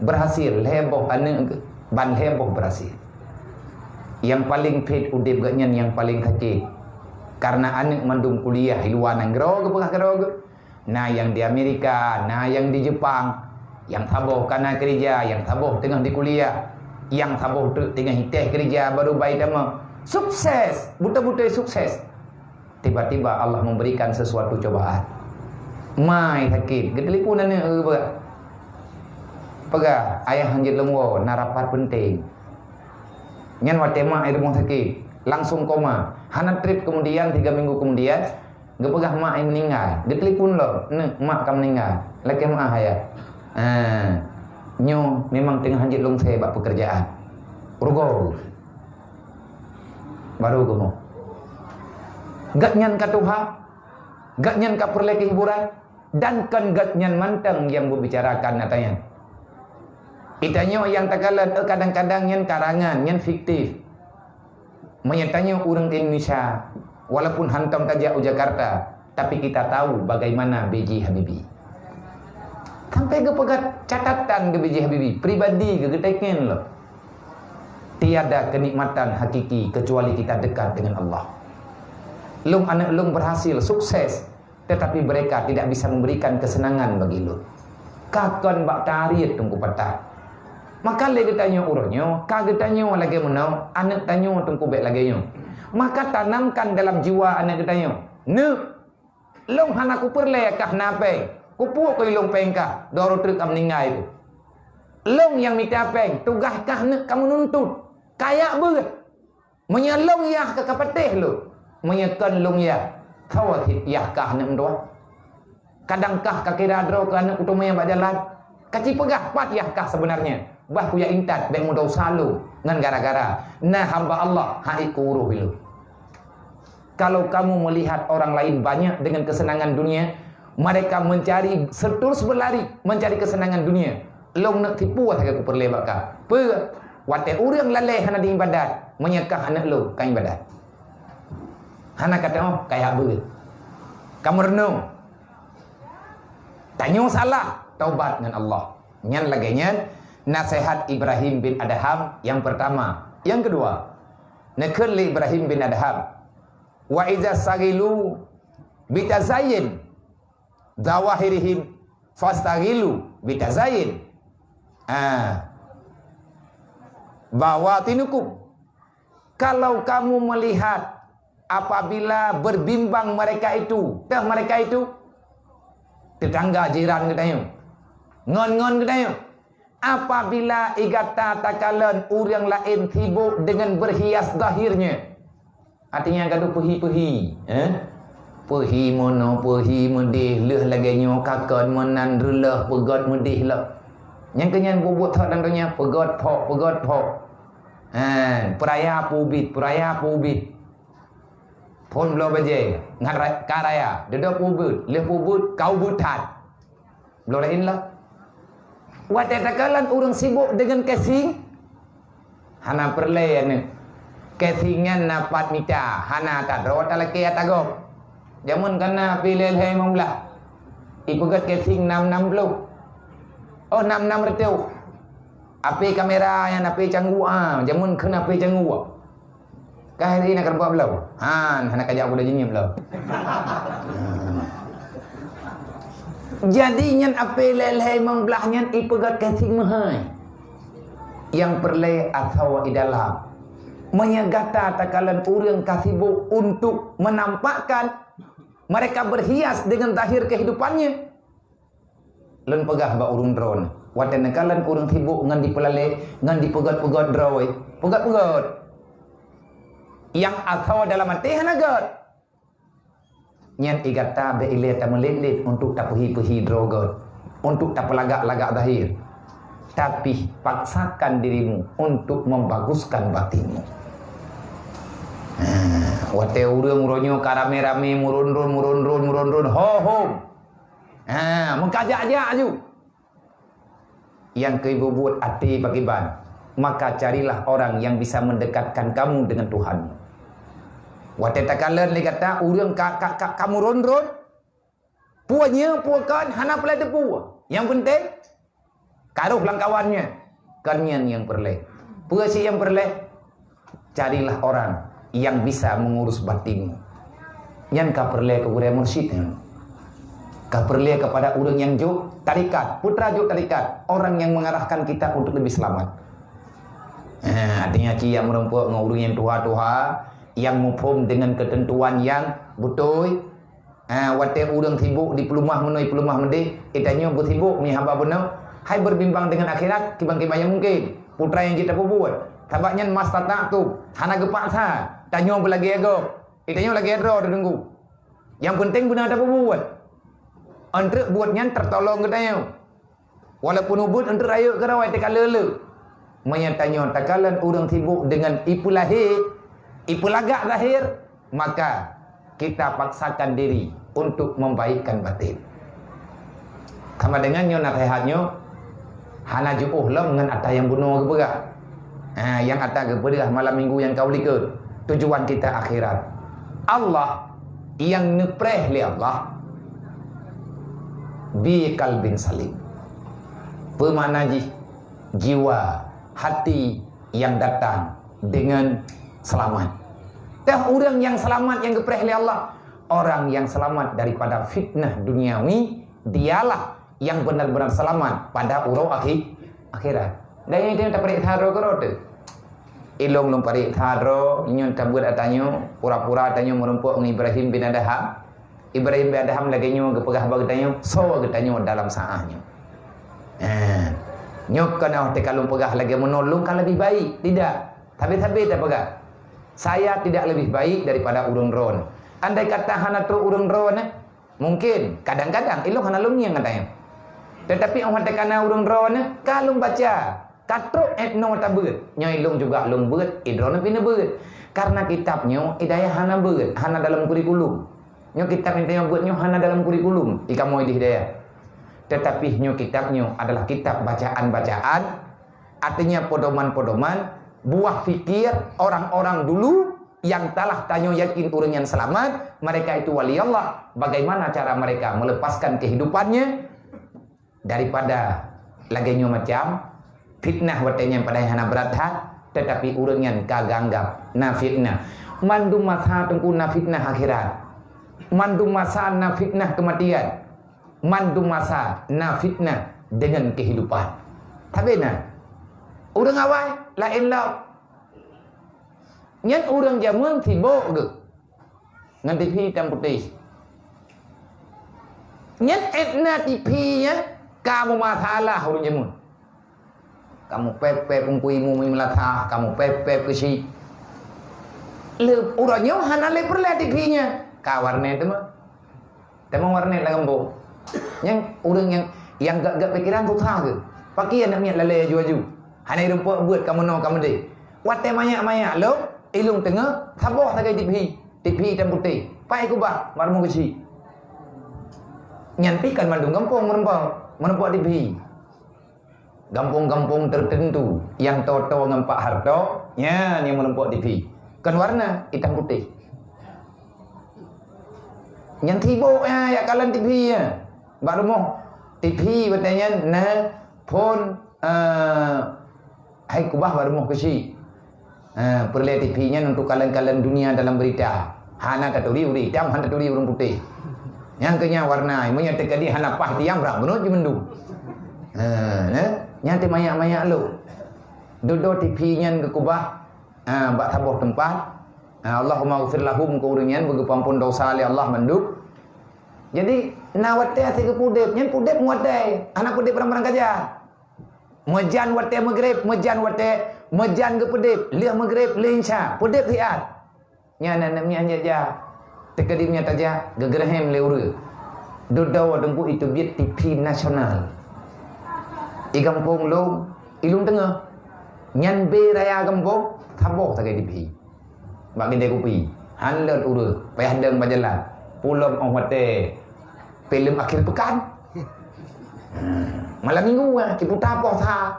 Berhasil lhée boh aneuk, ban lhée boh berhasil. Nyang paleng phét udeb gobnyan nyang paleng sakét. Karena aneuk mandum kuliah di luwa nanggroe geupeugah keudroe geuh. Na nyang di Amerika, na nyang di Jepang, nyang saboh ka na keurija, nyang saboh teungoh di kuliah. Nyang saboh treuk teungoh itéh keureuja baru bai tamong. Sukses, beutôi-beutôi sukses. Tiba-tiba Allah memberikan sesuatu cobaan. Ma sakét, geutelepon aneuk geupeugah, "Peugah, ayah hanjeuet lôn woe, na rapat penting." Nyan watée ma i rumoh sakét, langsung koma. Hana trép kemudian, tiga minggu kemudian, geupeugah ma i meuninggai. Geutelepon lom, "Neuk, mak ka meuninggai." "Lakée meu'ah, ayah." "Ah, nyoe memang teungoh hanjeuet lôn sée bak peukeurjaan." Rugoe. Baru geumoe. Gobnyan ka tuha, gobnyan ka peureulée keuhiburan, dan kon gobnyan mantong nyang beubicarakan ata nyan. Geutanyoe nyang takalon, eh, kadang-kadang nyan karangan, nyan fiktif. Meunyoe tanyoe ureuëng Indonesia, walaupun hantom tajak u Jakarta, tapi kita tahu bagaimana B J Habibie. Sampai geupeugah catatan keu B J Habibie, pribadi geuh geuteken lom. Tiada kenikmatan hakiki kecuali kita dekat dengan Allah. Lôn aneuk lôn berhasil, sukses, tetapi mereka tidak bisa memberikan kesenangan bagi lôn. Ka kon bak target Teungku patah. Maka lé geutanyoe uroe nyoe, ka geutanyoe lagée meunoe, aneuk tanyoe Teungku bék lagée nyoe. Maka tanamkan dalam jiwa aneuk geutanyoe. Neuk, lôn hana kupeureulée kah na péng. Kupuek keu lôn péng kah, doro treuk ka meuninggai tu. Lôn nyang mita péng, tugaih kah neuk ka meununtut. Kayak beuet. Meunyoe lôn yah ka kapatéh lôn, meunyoe kon lôn yah, tho cit yah kah aneuk meutuah. Kadang kah kakira droe keu aneuk kuteumé bak jalan, kaci peugah pat yah kah sebenarnya, bah kujak intat bék meudosa lôn ngon gara-gara na hamba Allah haiek keu uroh ilôn. Kalau kamu melihat orang lain banyak dengan kesenangan dunia, mereka mencari, terus berlari mencari kesenangan dunia. Lôn neuk tipu sagai kupeureulée bak kah. Peue? Watée ureuëng lalée hana diibadat, meunyoe kah aneuk lôn ka ibadat. Hana ka teuoh, kayak beuet. Ka meureunong. Tanyoe salah, taubat ngon Allah. Nyan lagée nyan, nasihat Ibrahim bin Adham yang pertama. Yang kedua, neukheun lé Ibrahim bin Adham, "Wa iza saghilu bitazayyin zawahirihim fastaghilu bitazayyin, ah, bawatinukum." Kalau kamu melihat apabila berbimbang mereka itu, teuh mereka itu, tetangga jiran geutanyoe, ngon-ngon geutanyoe, apabila i gata takalon ureuëng laén sibok dengan berhias zahirnya, artinya gadoh peuhi-peuhi, eh? Peuhi meunoe, peuhi meudeh, lheueh lagée nyoe ka kon meunan, reuloh peugét meudeh lom. Nyang keunyan bubuet that dan donya, peugét phok, peugét phok. Ha, peuraya peubit, peuraya peubit. Phon bloe bajée, ngat ra-, ka raya, dudoe peubeuet, lheueh peubeuet, ka ubeuet that. Bloe laén lah. Watée takalon ureuëng sibok deungon casing, hana peureulée aneuk. Casing nyan na pat mita, hana tadroe talakée ata gob. Jameun ka na HP lhée-lhée limong blaih. Ipeugét casing nam nam ploh. Oh, nam nam reutôh. HP kamera nyan HP cangguk, ah, jameun kheun HP cangguk. Ka hari na keureubeuen bloe. Han, hana kajak kuda jinyuem bloe. Jadi nyan HP lhée-lhée limong blaih nyan ipeugét casing meuhai. Nyang peureulée atawa i dalam. Meunyoe gata takalon ureuëng ka sibok untuk menampakkan mereka berhias dengan zahir kehidupannya, lôn peugah bak ureuëng droe, watée neukalon ureuëng sibok ngon dipeulalée, ngon dipeugét-peugét droe, peugét-peugét. Nyang asoe dalam até hana gét. Nyan i gata bék ilée tameulet-let untuk tapeuhi-peuhi droe gét, untuk tapeulagak-lagak zahir. Tapi paksakan dirimu untuk membaguskan batinmu. Ha, watée ureuëng uroe nyoe ka ramé-ramé meurundron, meurundron, meurundron, ho hom. Ha, meukajak-jak aju. Nyang keu bubuet até pakriban, maka carilah orang yang bisa mendekatkan kamu dengan Tuhan. Watée takalon lé gata ureuëng ka, ka, ka, ka meurundron, peue nyoe, peue kon, hana peureulée teupeue. Nyang penting, ka rôh lam kawan nyan. Kon nyan nyang peureulée. Peue cit nyang peureulée? Carilah orang yang bisa mengurus batinmu. Nyan ka peureulée keu gurée mursyid nyan. Ka peureulée kepada ureuëng nyang jok tarekat, putra jok tarekat, orang yang mengarahkan kita untuk lebih selamat. Ha, artinya ci nyang meurumpok ngon ureuëng nyang tuha-tuha, nyang muphom deungon keuteuntuan nyang beutôi. Ha, watée ureuëng sibok di peulumah meunoe, peulumah meudeh, eh, tanyoe beusibok meuhaba bunoe, hai berbimbang dengan akhirat, kiban-kiban nyang mungkin. Putra nyang jeuet tapeubuet. Sabab nyan mastata'tum, hana geupaksa, tanyoe beulagée gob. Eh, tanyoe lagée droe teungku. Nyang penting beuna tapeubuet. Enteuk buet nyan tertolong geutanyoe. Walaupun ubit enteuk rayeuk keudroe teuka le-le. Meunyoe tanyoe takalon ureuëng sibok deungon ipeulahé, ipeulagak zahir, maka kita paksakan diri untuk membaikkan batin. Sama dengan nyoe naseuhat nyoe, hana jiôh lom ngon ata nyang bunoe geupeugah. Ha, nyang ata geupeugah malam minggu nyang ka u likot. Tujuan kita akhirat. Allah nyang neupreh lé Allah bi qalbin salim. Peumakna jih, jiwa, hati nyang datang dengan selamat. Teuh ureuëng nyang selamat nyang geupreh lé Allah, orang yang selamat daripada fitnah duniawi, dialah yang benar-benar selamat pada uroe akhi-, akhirat. Dan nyang itu tapareksa droe keudroe teuh. Ilong lôn pareksa droe, nyoe tabeuet ata nyoe, pura-pura ata nyoe meurumpok ngon Ibrahim bin Adham. Ibrahim bin Adham lagée nyoe geupeugah bak geutanyoe, soe geutanyoe dalam saát nyoe. Eh, nyoe kon oh teuka lôn peugah lagée meunoe lôn ka leubeh baik. Tidak. Sabe-sabe tapeugah, "Saya tidak lebih baik daripada ureuëng droen." Andai kata hana trok ureuëng droen, eh, mungkin kadang-kadang ilong hana lôn ngieng geutanyoe. Tetapi oh teuka na ureuëng droen, eh, ka lôn baca. Ka trok eh noe tabeuet, nyoe ilong juga lôn beuet, idroeneuh pih neubeuet. Karena kitab nyoe idaya hana beuet, hana dalam kurikulum. Nyoe kitab nyang tanyoe beuet nyoe hana dalam kurikulum, ikamoe ideh daya. Tetapi nyoe kitab nyoe adalah kitab bacaan-bacaan, artinya pedoman-pedoman, buah fikir orang-orang dulu yang telah tanyoe yakin ureuëng nyang selamat, mereka itu wali Allah. Bagaimana cara mereka melepaskan kehidupannya? Daripada lagée nyoe macam fitnah watée nyan padahai hana brat that, tetapi ureuëng nyan ka geuanggab na fitnah. Mandum masa teungku na fitnah akhirat. Mandum masa na fitnah keumatian. Mandum masa na fitnah deungon kehidupan. Tapi na ureuëng awai laén lom. Nyan ureuëng jameun sibok geuh ngon TV hitam putih. Nyan étna TV nyan ka meumasalah ureuëng jameun. Kamoe pép-pép ungkui mumi meulatah, kamoe pép-pép keusi. Le uroe nyoe hana lé peureulée TV nyan. Ka warnet teuma. Teuma warnet lam gampông. Nyang ureuëng nyang, nyang gak-gak pikiran susah geuh. Pakriban aneuk miet lalée aju-aju. Hana irumpok beuet ka meunoe ka meudeh. Watée manyak-manyak lom, ilong teungoh, saboh sagai TV. TV hitam putih. Pai kubah, marmong keusi. Nyan pih kan mandum gampông meurumpok, meurumpok TV. Gampông-gampông tertentu nyang toe-toe ngon Pak Harto, nyan nyang meurumpok TV. Kon warna hitam putih. Nyan sibok ya, ya kalon TV ya. Bak rumoh TV watée nyan na phon, eh, hai kubah bak rumoh keusi. Ha, peureulée TV nyan untuk kalon-kalon dunia dalam berita. Hana taturi ureuëng hitam, hana taturi ureuëng putih. Nyang keu nyan warna, meunyoe teukeudi hana paih tiang brat bunoe jimeudu. Ha, nyan, nyan teuh manyak-manyak lom. Dudoe TV nyan geukubah, ha, bak saboh teumpat. Ha, Allahumma ghfir lahum keu ureuëng nyan, beugeupeuampon dosa lé Allah mandum. Jadi, na watée hase geupudeb, nyan pudeb watée, hana pudeb barang-barang ka jak. Meujan watée meugreb, meujan watée, meujan geupeudeb, lheueh meugreb, lheueh insya, peudeb siat. Nyan aneuk miet jak-jak. Teukeudi meunyoe tajak, geugeureuhem lé ureuëng. Dudoe teungku itu biet TV nasional. I gampông lôn, i lôn teungoh. Nyan bé raya gampông, saboh sagai TV. Bak keudée kupi. Han lôn ureuëng, payah dong bak jalan. Pulom óh watée filem akhir pekan. Malam minggu, ah, kiputa poh sa.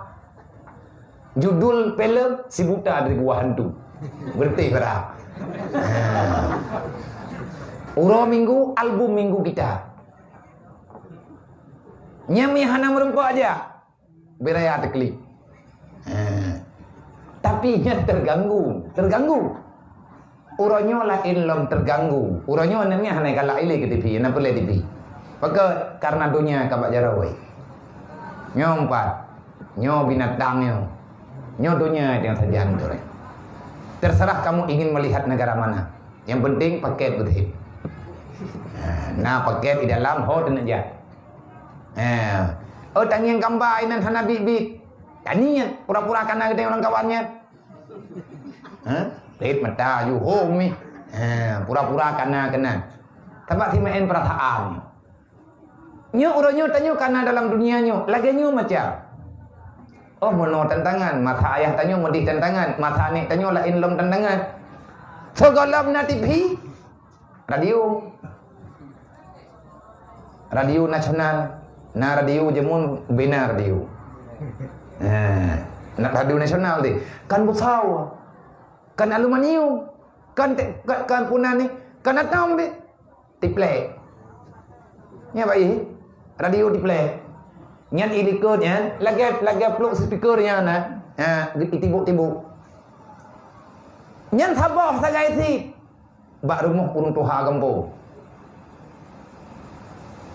Judul filem Si Buta dari Gua Hantu. Berarti pada. Uroe minggu, album minggu kita. Nyang mi hana meurumpok aja. Beraya teuklik. Ha. Tapi nyan terganggu, terganggu. Uroe nyoe laén lom terganggu. Uroe nyoe aneuk miet hana galak ilée keu TV, na peureulée TV. Pakon? Karena donya ka bak jaroe. Nyoe empat. Nyoe binatang nyoe. Nyoe donya nyang sajan tu. Terserah kamu ingin melihat negara mana. Yang penting paket beutôi. Ha, na paket di dalam ho teuneuja. Ha. Oh, tangieng gamba inan hana bit-bit. Tanieng pura-pura kana geutanyoe lam kawan nyan. Ha? Rit mata ju ho mi. Ha, pura-pura kana keunan. Sabab si maén perasaan. Nyoe uroe nyoe tanyoe kana dalam dunia nyoe, lagée nyoe macam. Oh, meunoe tantangan, masa ayah tanyoe meudeh tantangan, masa aneuk tanyoe laén lom tantangan. Sigohlom na T V, radio. Radio nasional, na radio jameun bina radio. Nah, na radio nasional deh. Kan busau, kan aluminium, kan te-, kan, kan puna ni, kan atom deh. Tiplek. Nya baik. Radio tiplek. Nyan ilikot nyan, lagée, lagée pluk speaker nyan na. Ha, itibuk-tibuk. Nyan saboh sagai sit bak rumoh ureuëng tuha gampông.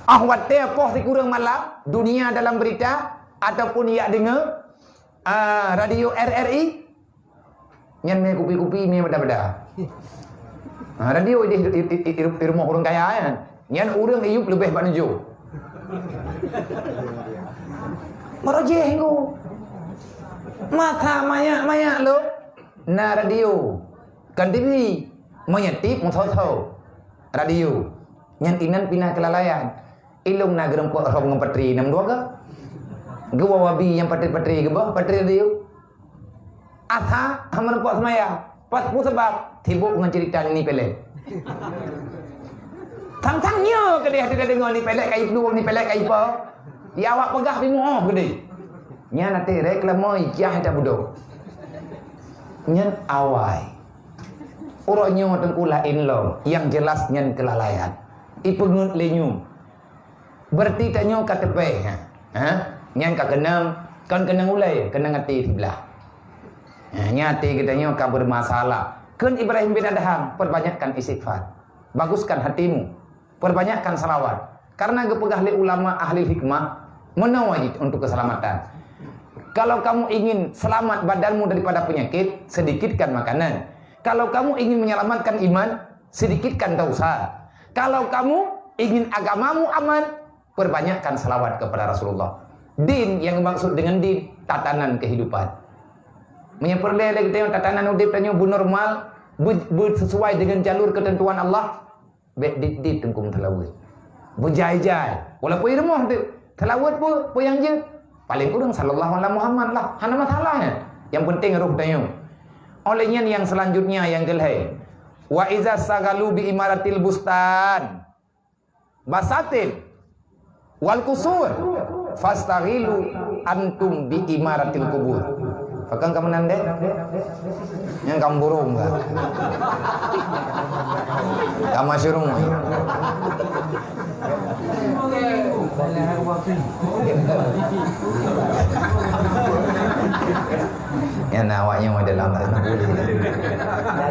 Ah watée poh sikureueng malam, dunia dalam berita ataupun yak deungoe, ah, radio R R I, nyan mé kupi-kupi, mé beda-beda. Ha, radio di, di, di, di, di rumoh ureuëng kaya nyan. Nyan ureuëng iyup leubeh bak neujok. Marojeh ngu. Masa mayak-mayak lo. Na radio. Kan T V. Meunyoe tip meusoe-soe. Radio. Nyan inan pina kelalaian. Ilong na geureumpok hom ngon patri nam dua ga. Geuwoe wabi nyang patri-patri geuboh patri radio. Asa hana meureumpok seumaya. Pas peue sabab? Sibok ngon cerita Nini Pelek. Sang-sang nyoe keudeh hati deungoe Nini Pelek kai plueng, Nini Pelek kai po. Ya awak peugah pimuoh keudeh. Nyan até reklame ijah ita budok. Nyan awai. Uroe nyoe teungku laén lom, nyang jelas nyan keulalaian. Ipeungeut lé nyoe. Berarti tanyoe ka teupéh, ha? Ha? Nyan ka keunong, kon keunong ulée, keunong até siblah. Ha, nyan até geutanyoe ka bermasalah. Kheun Ibrahim bin Adham, perbanyakkan istighfar. Baguskan hatimu. Perbanyakkan salawat. Karena geupeugah lé ulama ahli hikmah, meunoe wajib untuk keselamatan. Kalau kamu ingin selamat badanmu daripada penyakit, sedikitkan makanan. Kalau kamu ingin menyelamatkan iman, sedikitkan dosa. Kalau kamu ingin agamamu aman, perbanyakkan salawat kepada Rasulullah. Din yang dimaksud dengan din, tatanan kehidupan. Meunyoe peureulée lé geutanyoe tatanan udeb tanyoe beunormal, beu-, beusesuai dengan jalur ketentuan Allah, bék dit-dit teungku meuteulaweuet. Beujai-jai. Walaupun i rumoh teuk, teulaweuet peue, peue nyang jeuet. Paléng kureueng sallallahu ala Muhammad lah, hana masalah nyan. Nyang penting roh tanyoe. Oleh nyan nyang selanjutnya nyang keulhée. Wa iza sagalu bi imaratil bustan. Basatin. Wal kusur. Fastaghilu antum bi imaratil kubur. Pakon ka meunan deh? Nyang ka meuburong ka. Ka masyurung. Nyan awaknyan dalam tanah boleh.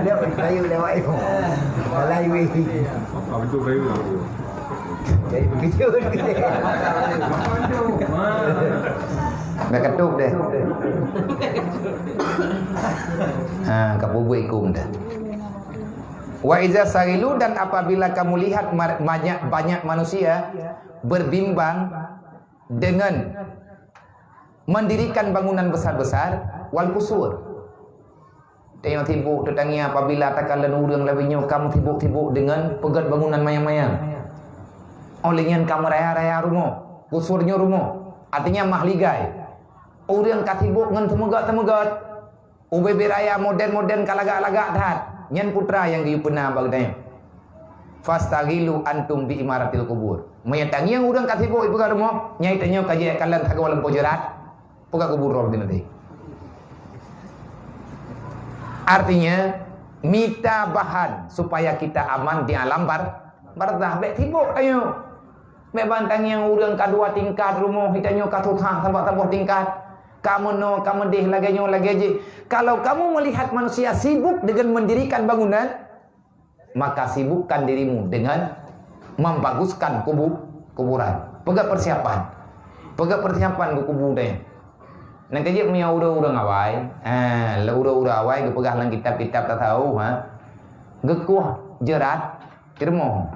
Lalu bayu lewat itu. Dalam weh. Apa bentuk bayu? Jadi begitu. Dah ketuk deh. Ha, ka peubuet ikum dah. Wa iza sarilu, dan apabila kamu lihat mar-, banyak, banyak manusia berbimbang dengan mendirikan bangunan besar-besar, wal kusur. Tanyoe sibok teutangieng apabila takalon ureuëng lagée nyoe ka meusibok-sibok deungon peugét bangunan manyang-manyang. Óh lheueh nyan ka meuraya-raya rumoh, kusur nyoe rumoh, artinya mah ligai. Ureuëng ka sibok ngon seumeugét-seumeugét, ubé-bé raya modern-modern ka lagak-lagak that, nyan putra nyang geuyue peuna bak geutanyoe. Fastaghilu antum bi imaratil qubur. Meunyoe tangieng ureuëng ka sibok ipeugah rumoh, nyan tanyoe ka jeuet kalon sagoe lam pojorat, peugah kubur roh di nanti. Artinya, mita bahan supaya kita aman di alam bar-, barzah. Bék sibok tanyoe. Bék ban tangieng ureuëng ka dua tingkat rumoh, tanyoe ka susah saboh-saboh tingkat. Ka meunoe, ka meudeh, lagée nyoe, lagée jih. Kalau kamu melihat manusia sibuk dengan mendirikan bangunan, maka sibukkan dirimu dengan membaguskan kubu-, kuburan. Peugah persiapan. Peugah persiapan keu kubu deh. Nyang keujeuet meunyoe ureuëng-ureuëng awai, ha, lé ureuëng-ureuëng awai geupeugah lam kitab-kitab tasawuf, ha, geukueh jeurat di rumoh.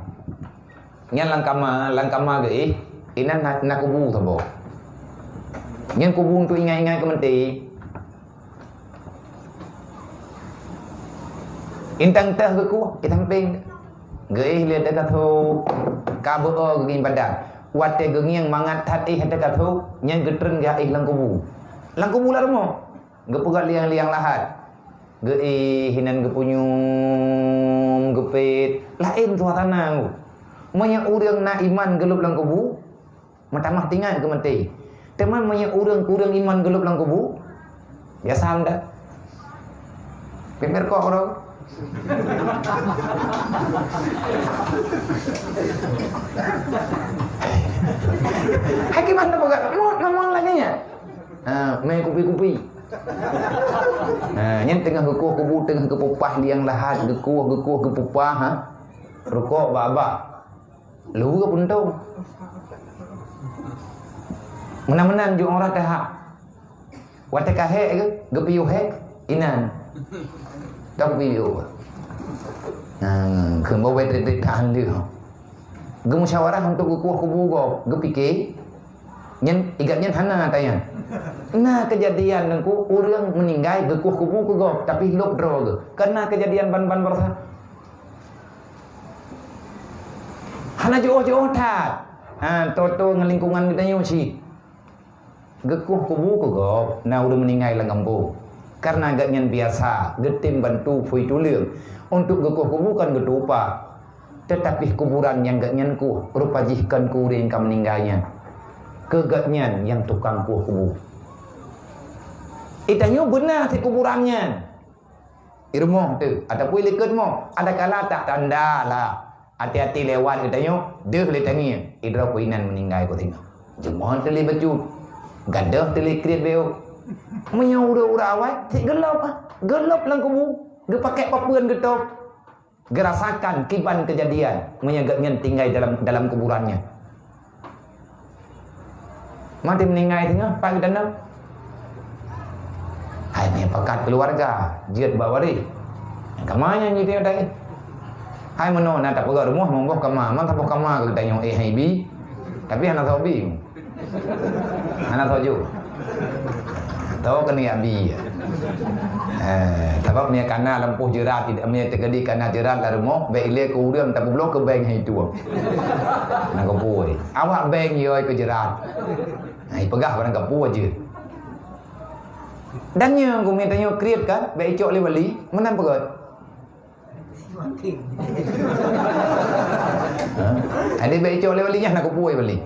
Nyan lam kama, lam kama geuéh, inan na, na kubu saboh. Nyan kubu untuk ingat-ingat keu meuté. Intang teuh geukueh, di sampéng. Geuéh lé teuka tho, ka beu-o geugieng badan. Watée geungieng mangat that éh teuka tho, nyan geutreun geuéh lam kubu. Lam kubu lam rumoh. Geupeugah liang-liang lahat. Geuéh inan geupunyuem, geupét, laén suasana. Meunyoe ureuëng na iman geulop lam kubu, meutamah teuingat keu meuté. Teuma meunyoe ureuëng kureueng iman geulop lam kubu, biasa anda. Pimpér kok ro. Hai kiban na peugah, mau ngomong lagée nyan. Ha, mé kupi-kupi. Ha, nyan teungoh geukueh kubu, teungoh geupupah liang lahat, geukueh, geukueh, geupupah, ha. Rukok bak-bak. Lheueh geupuntông. Meunan-meunan jeuet uroe teuhah. Watée ka hék geuh, geupiôh hék, inan. Ka geupiôh. Nah, keu bawai teuh-teuh tahan leuh. Geumusyawarah untuk geukueh kubu gob, geupike, nyan, igat nyan hana tanya. Na keujadian nengku ureuëng meuninggai geukueh kubu keu gob, tapi lôb droe geuh. Kana keujadian ban-ban baroesa. Hana jiôh-jiôh that. Ha, toto ngon lingkungan geutanyoe cit. Geukueh kubu keu gob na ureuëng meuninggai lam gampông. Kareuna gobnyan biasa geutem bantu phui tuleueng. Untuk geukueh kubu kon geutupa. Teutapi kuburan nyang gobnyan kueh rupa jih kon keu ureuëng ka meuninggai nyan. Keu gobnyan nyang tukang kueh kubu. Itanyoe beuna sit kuburan nyan. Di rumoh teuh, ataupun likot rumoh, ada kala tak tanda lah. Hati-hati lewat geutanyoe, deuh lé tangieng, idroe keu inan meuninggai keu singoh. Jeumon teuh lé bacut, gadôh teuh lé kriet beu. Meunyoe ureuëng-ureuëng awai, cit geulop ah. Geulop lam kubu, geupakèk papeuen geutôb. Geurasakan kiban keujadian meunyoe gobnyan tinggai dalam, dalam kuburan nyan. Maté meuninggai singoh, pat geutanam. Hai nyan pakat keuluwarga, jeuet bak waréh. Kama nyan jiteuka tadi. Hai meunoe na tapeugah rumoh meuboh kama, man saboh kama keu geutanyoe, eh, hai bi. Tapi hana soe bi. Hana soe jok. Tahu keuneuk abi. Eh, sabab meunyoe kana lampôh jeurat, meunyoe teukeudi kana jeurat lam rumoh, bèk ilèe keu ureueng, tapi bloe keu bank hai tueng. Na keupeue. Awak bank yo keu jeurat. Hai peugah barang keupeue jeuet. Dan nyoe geutanyoe kriet kan, bèk icok lé wali, meunan peugah. Ha? Jadi bèk icok lé wali nyan na keupeue wali.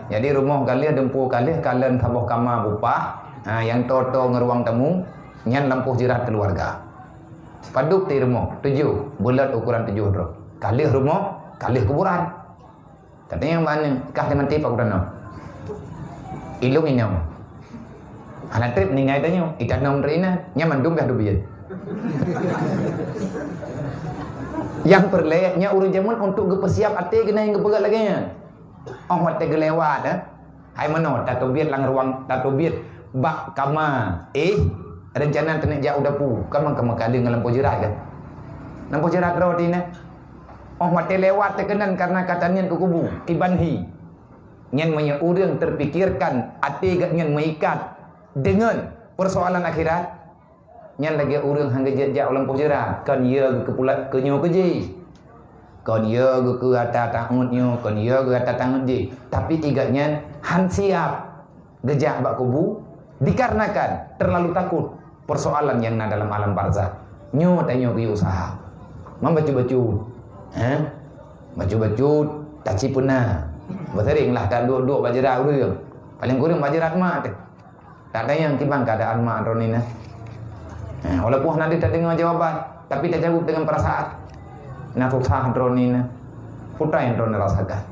Jadi rumoh ka lheueh, dumpeue ka lheueh, kalon saboh kama bupah, ha, nyang toe-toe ngon ruang tamu, nyan lampôh jeurat keuluwarga. Padub ti rumoh, tujoh, buleut ukoran tujoh droe. Ka lheueh rumoh, ka lheueh kuburan. Tapi nyang ban kah teumaté pak gubernur. Ilung inong. Hana trép ninggai tanyoe, itanom rinah, nyan mandum dah dubiet. Nyang peureulèe nyan ureueng jameun untuk geupeusiap até keunan nyang geupeugah lagèe nyan. Oh watèe geulewat, eh. Hai meunoe, tatubiet lam ruang, tatubiet bak kama. Eh, reuncana teuneuk jak u dapu, kama, kama kali ngon lampôh jeurat kan. Lampôh jeurat droe tinah. Oh watèe lewat teuh keunan kareuna ka taniet keu kubu, kiban hi. Nyan meunyoe ureueng teupikirkan até gobnyan meuikat deungon peusoalan akhirat, nyan lagèe ureueng han geujak-jak u lampôh jeurat, kon yö geukeupeulat keu nyoe keu jih. Kon yö geukeue ata taôt nyoe, kon yö geuata taôt jih. Tapi i gobnyan han siap geujak bak kubu dikarenakan teurlalu takot peusoalan nyang na dalam alam barzakh. Nyoe tanyoe geuyue useuha. Man bacut-bacut, eh? Bacut-bacut taci peuna. Beuseuring lah taduek-duek bak jeurat ureueng. Paleng kureueng bak jeurat mak teuh. Tatanyong kiban keuadaan mak droeneuh nyan. Eh, walaupun hana deuh tadeungoe jawaban, tapi tajaweueb deungon peurasaan. Na susah droeneuh nyan. Peue nyang droeneuh rasakan?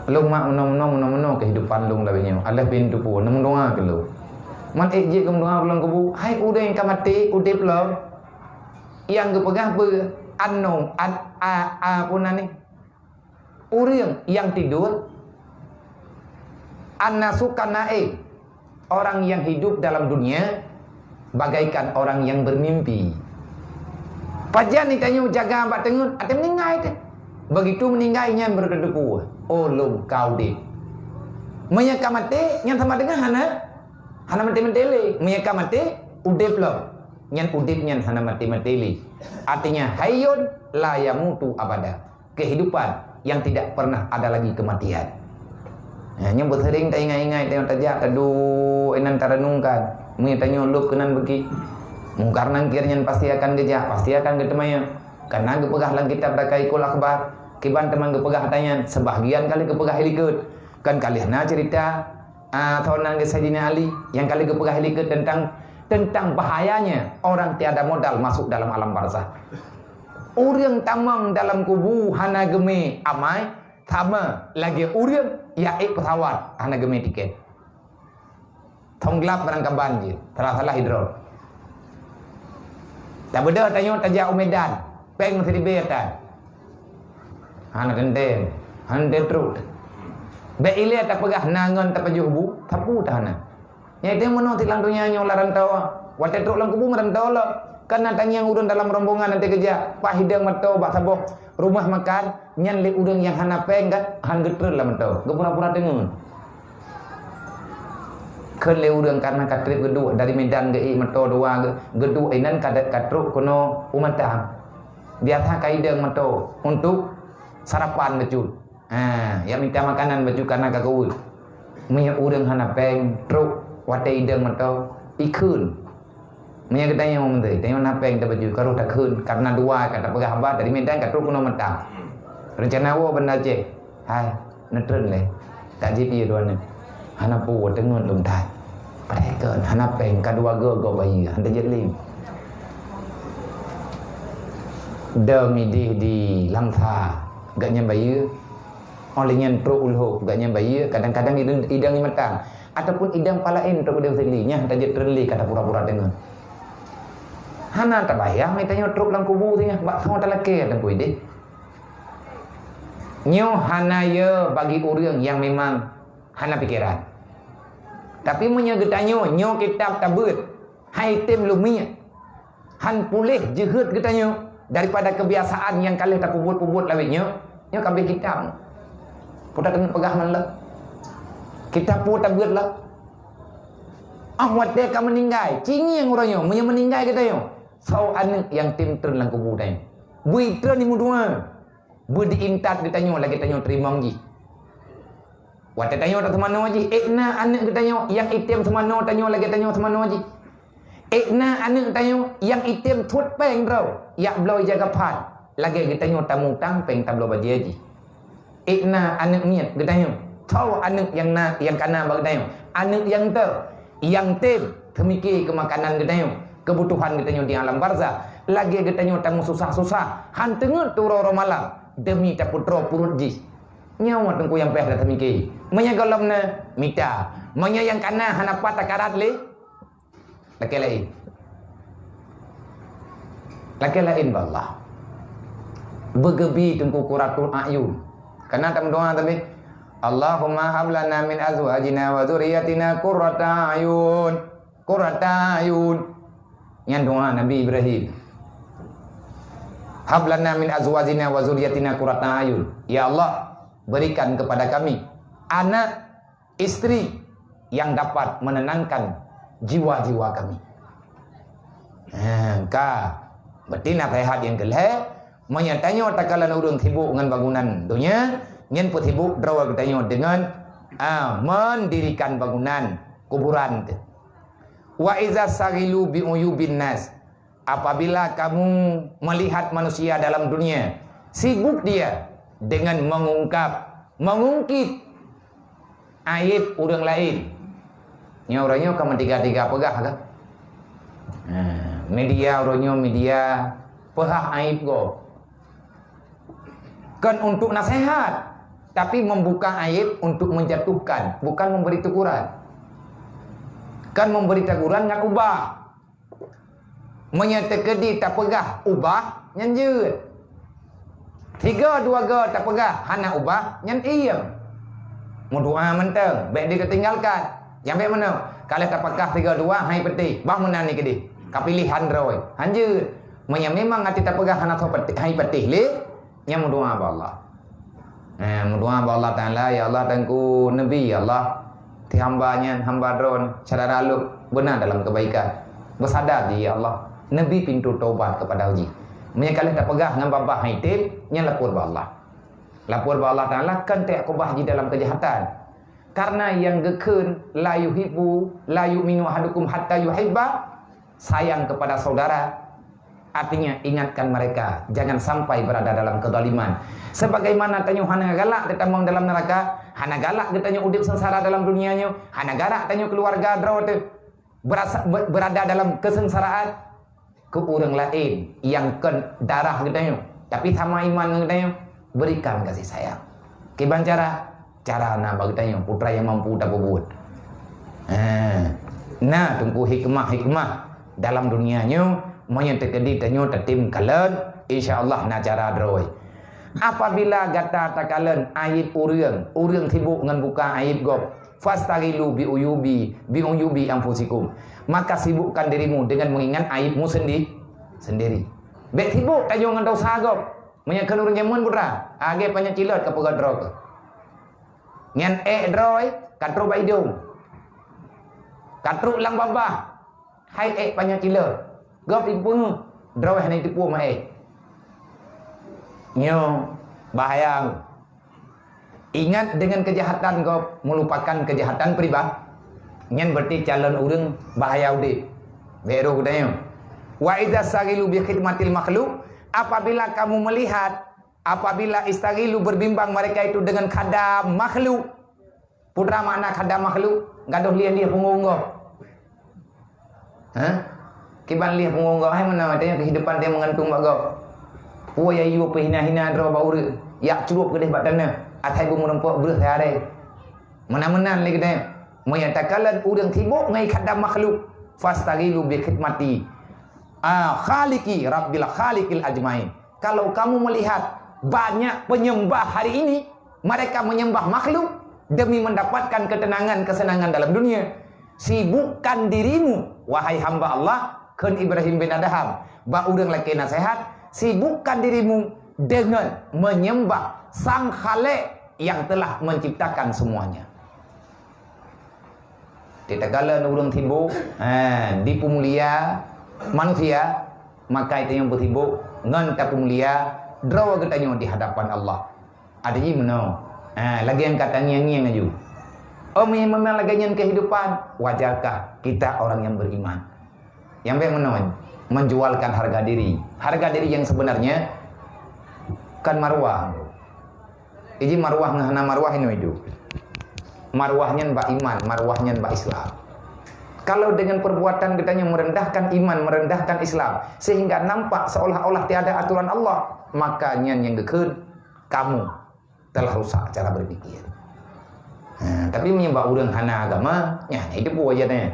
Lôn mak meunoe-meunoe, meunoe-meunoe keuhidupan lôn lagèe nyoe. Alah bin tupu, neumeudoa keu lôn. Man ék jeuet keu meudoa lôn kubu, hai ureueng ka maté, udép lom. Nyang geupeugah beu anong, an, a, a, peue nan nyan? Ureueng nyang tidur, annasu kan naim. Orang yang hidup dalam dunia bagaikan orang yang bermimpi. Pajan tanyoe jaga bak teungeut, até meuninggai teuh. Begitu meuninggai nyan baru tateupeue, oh lom ka udeb. Meunyoe ka maté, nyan sama dengan hana, hana maté-maté lé. Meunyoe ka maté, udeb lom. Nyan udeb nyan hana maté-maté lé. Artinya, hayyun la yamutu abada. Kehidupan yang tidak pernah ada lagi kematian. Ha, nyoe beuseuring taingat-ingat, teuh tajak taduek inan tarenungkan. Meunyoe tanyoe lôb keunan beuki, Mungkar Nangkir nyan pasti akan geujak, pasti akan geuteumanyong. Karena geupeugah lam kitab Daqaiqul Akhbar, kiban teuma geupeugah tanyan, sebahagian kali geupeugah ilikot. Kan ka lheueh na cerita, ah, thon nan geuh Saidina Ali, nyang ka lheueh geupeugah ilikot tentang, tentang bahayanya orang tiada modal masuk dalam alam barzakh. Ureuëng tamong dalam kubu hana geumé amai, sama lagée ureuëng nyang ék pesawat hana geumé tiket. Thong glab barangkaban jih, salah-salah hidro. Tabeudôh tanyoe tajak u Medan, péng siribée tan. Hana teuntèe, hana teuntèe trok. Bék ilée tapeugah na ngon tapajoh bu, sapeue tan hana. Nyan teuh meunoe tilang donya nyoe lam rantau. Watée trok lam kubu meurantau lom. Kan na tangieng ureuëng dalam rombongan watée geujak, paih idong meuto bak saboh rumoh makan, nyan lé ureuëng nyang hana péng kan, han geutreun lam meuto. Geupura-pura teungeut. Kheun lé ureuëng karena ka trép geuduek dari Medan geuék meuto dua geu-, geuduek inan ka, ka trok keunoe u Matang. Biasa ka idong meuto untuk sarapan bacut. Ha, ya mita makanan bacut karena ka keuweuet. Meunyoe ureuëng hana péng, trok watée idong meuto, ikheun. Meunyoe geutanyoe meuteuy, tanyoe na péng tabacut, ka rôh takheun, karena dua ka tapeugah haba dari Medan ka trok keunoe Matang. Reuncana woe Banda Aceh. Hai, neutreun lé. Tak jeuet ié dua nyoe. Hana peue teungeut lom that. Padahai kon hana péng, ka dua goe gob bayeue, han teujeuet lé. Dong ideh di Langsa, gobnyan bayeue. Óh lheueh nyan trok u Lhok, gobnyan bayeue, kadang-kadang idong, idong di Matang. Ataupun idong palaén trok idong Sili, nyan han teujeuet treun lé ka tapura-pura teungeut. Hana tabayang, tanyoe trok lam kubu singoh, bak soe talakée teungku ideh. Nyoe hana ye bagi ureuëng nyang memang hana pikeran. Tapi meunyoe geutanyoe, nyoe kitab tabeuet, hai tem lumiek, han puléh jeuhet geutanyoe daripada kebiasaan nyang ka lheueh tapeubuet-peubuet lawét nyoe, nyoe ka abéh kitab. Peue tateumé peugah man lom? Kitab peue tabeuet lom? Ah, watée ka meuninggai, cingieng uroe nyoe, meunyoe meuninggai geutanyoe, soe aneuëk nyang tem treun lam kubu tanyoe? Bui treun imeudoá. Beu diintat geutanyoe lagée tanyoe teurimong jih. Watée tanyoe taseumanoe jih, ék na aneuëk geutanyoe nyang item seumanoe tanyoe lagée tanyoe seumanoe jih. Ék na aneuëk tanyoe nyang item thot péng droe, jak bloe ija gaphan, lagée geutanyoe tamutang péng tabloe bajée jih. Ék na aneuëk miet geutanyoe, soe aneuëk nyang na, nyang ka na bak geutanyoe, aneuëk nyang teu, nyang tem teumike keu makanan geutanyoe, keubutuhan geutanyoe di alam barzakh, lagée geutanyoe tameususah-susah, han teungeut uroe-uroe malam, deumi tapeutroe pruet jih. Nyoe teungku nyang péh tateumike. Meunyoe gohlom na, mita. Meunyoe nyang ka na hana pat takarat lé, lakée laén. Lakée laén bak Allah. Beugeubi teungku qurratul a'yun. Kana tameudoá tapi, "Allahumma hab lana min azwajina wa dzurriyyatina qurrata a'yun." Qurrata ayun. Nyan doa Nabi Ibrahim. "Hab lana min azwajina wa dzurriyyatina qurrata ayun." Ya Allah, berikan kepada kami anak, istri yang dapat menenangkan jiwa-jiwa kami. Ha, ka. Berarti nasihat nyang keulhée, meunyoe tanyoe takalon ureuëng sibuk ngon bangunan donya, nyan peusibuk droe geutanyoe deungon, ah, mendirikan bangunan kuburan teuh. "Wa iza saghilu bi uyubin nas." Apabila kamu melihat manusia dalam dunia, sibuk dia dengan mengungkap, mengungkit aib ureuëng laén. Nyoe uroe nyoe ka meutiga-tiga peugah ka. Ha, media uroe nyoe media peuhah aib gob. Kon untuk nasihat, tapi membuka aib untuk menjatuhkan, bukan memberi teguran. Kan memberi teguran ngon ubah. Meunyoe teukeudi tapeugah ubah, nyan jeuet. Tiga dua ga tapeugah hana ubah, nyan iem. Meudoa mantong, bék diketinggalkan. Nyang bék meunoe, Ka lheueh tapeugah tiga dua, hai patéh, bah meunan ni keudeh. Ka piléh han droe. Hanjeuet. Meunyoe memang até tapeugah hana soe patéh, hai patéh lé, nyan meudoa bak Allah. Eh, meudoa bak Allah Taala, "Ya Allah, Teungku Nabi, ya Allah, si hamba nyan, hamba droe, syedara lôn beuna dalam keubaikan. Beusadar jih, ya Allah. Neubri pintoe tobat keupada jih." Meunyoe ka lheueh tapeugah ngon babah hai tem, nyan lapor bak Allah. Lapor bak Allah Taala, kon teuh kubah jih dalam keujahatan. Karena nyang geukheun, "La yuhibbu, la yu'minu ahadukum hatta yuhibba," sayang kepada saudara. Artinya, ingatkan mereka, jangan sampai berada dalam kezaliman. Sebagaimana tanyoe hana galak geutamong dalam neraka, hana galak geutanyoe udeb sengsara dalam dunia nyoe, hana galak tanyoe keluarga droe teuh berasa, be-, berada dalam kesengsaraan, keu ureuëng laén nyang kon darah geutanyoe, tapi sama iman ngon geutanyoe, berikan kasih sayang. Kiban cara? Cara na bak geutanyoe, putra nyang mampu tapeubuet. Ha, na teungku hikmah-hikmah dalam dunia nyoe, meunyoe teukeudi tanyoe tatem kalon, insya Allah na cara droe. Apabila gata takalon aib ureuëng, ureuëng sibuk ngon buka aib gob, "Fastaghilu bi uyubi, bi uyubi anfusikum." Maka sibukkan dirimu dengan mengingat aibmu sendi-, sendiri. Bék sibuk tajok ngon dosa gob. Meunyoe kheun ureuëng jameun putra, lagée panyöt cilot ka peugah droe keuh. Nyan ék droe ka trok bak idong. Ka trok lam babah. Hai ék panyöt cilot. Gob ipeue, droe hana jiteupeue meuék. Nyoe bahaya. Ingat, dengan kejahatan gob melupakan kejahatan pribadi. Nyan berarti calon ureuëng bahaya udeb. Bék roh geutanyoe. "Wa idza saghilu bi khidmatil makhluk," apabila kamu melihat, apabila istaghilu berbimbang mereka itu dengan khadam makhluk. Putra makna khadam makhluk, gadôh lieh-lieh punggong gob. Hah? Kiban lieh punggong gob, hai meunan watée nyan keuhidupan teuh meugantung bak gob. Peue nyang yue peuhina-hina droe bak ureuëng, jak crueb keudeh bak tanoh, asai beumeureumpok breueh siharée. Meunan-meunan lé geutanyoe. Meunyoe takalon ureuëng sibok ngon khadam makhluk, fastaghilu bi khidmati, ah, khaliqi rabbil khaliqil ajmain. Kalau kamu melihat banyak penyembah hari ini, mereka menyembah makhluk demi mendapatkan ketenangan, kesenangan dalam dunia. Sibukkan dirimu, wahai hamba Allah, kheun Ibrahim bin Adham bak ureuëng lakée naseuhat, sibukkan dirimu dengan menyembah Sang Khaliq yang telah menciptakan semuanya. Takalon ureuëng sibok, ha, dipeumulia manusia, maka tanyoe beusibok ngon tapeumulia droe geutanyoe di hadapan Allah. Ada jih meunoe. Ha, lagée nyang ka tangieng-ngieng laju. Oh, meunyoe memang lagée nyan kehidupan, wajarkah kita orang yang beriman? Nyang bék meunoe, menjualkan harga diri. Harga diri yang sebenarnya kan marwah. Iji marwah ngon hana marwah inoe idup. Marwah nyan bak iman, marwah nyan bak Islam. Kalau dengan perbuatan geutanyoe merendahkan iman, merendahkan Islam, sehingga nampak seolah-olah tiada aturan Allah, maka nyan nyang geukheun kamu telah rusak cara berpikir. Ha, tapi meunyoe bak ureuëng hana agama, nyan idup wajar nyan.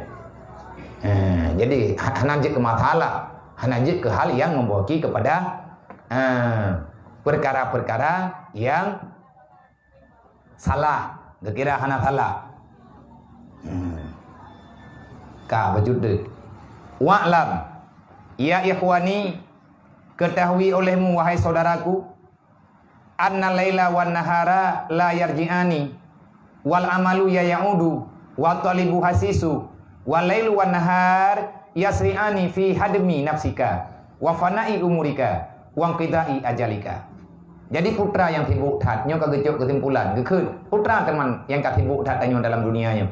Ha, jadi ha-, hana jeuet keu masalah, hana jeuet keu hal yang membawa kepada, ha, perkara-perkara yang salah, geukira hana salah. Hmm. Ka bacut deuh. Wa'lam, ya ikhwani, ketahui olehmu, wahai saudaraku, anna laila wan nahara la yarji'ani, wal amalu ya ya'udu, wa talibu hasisu, wal lailu wan nahar yasri'ani fi hadmi nafsika, wa fana'i umurika, wa inqidha'i ajalika. Jadi putra nyang sibok that, nyoe ka geucok keusimpulan, geukheun, putra teuma nyang ka sibok that tanyoe dalam dunia nyoe.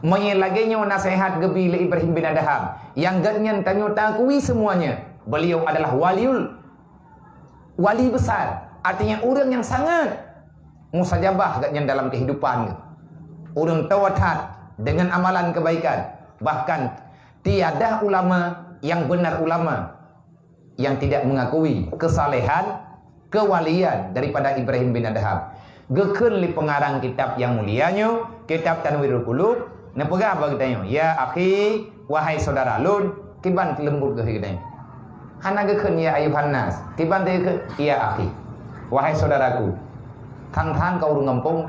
Meunyoe lagée nyoe naseuhat geubi lé Ibrahim bin Adham, nyang geuhnyan tanyoe taakui semuanya, beliau adalah waliul, wali besar, artinya ureuëng nyang sangat mustajabah geuhnyan dalam kehidupan. Ureuëng tobat that dengan amalan kebaikan, bahkan tiada ulama yang benar ulama yang tidak mengakui kesalehan, kewalian daripada Ibrahim bin Adham. Geukheun lé pengarang kitab nyang mulia nyoe, kitab Tanwirul Qulub, neupeugah bak geutanyoe, "Ya akhi, wahai saudara lôn," kiban leumbot geuh geutanyoe. Hana geukheun, "Ya ayuhan nas," kiban teuh geukheun, "Ya akhi, wahai saudaraku." Thang-thang ka ureuëng gampông,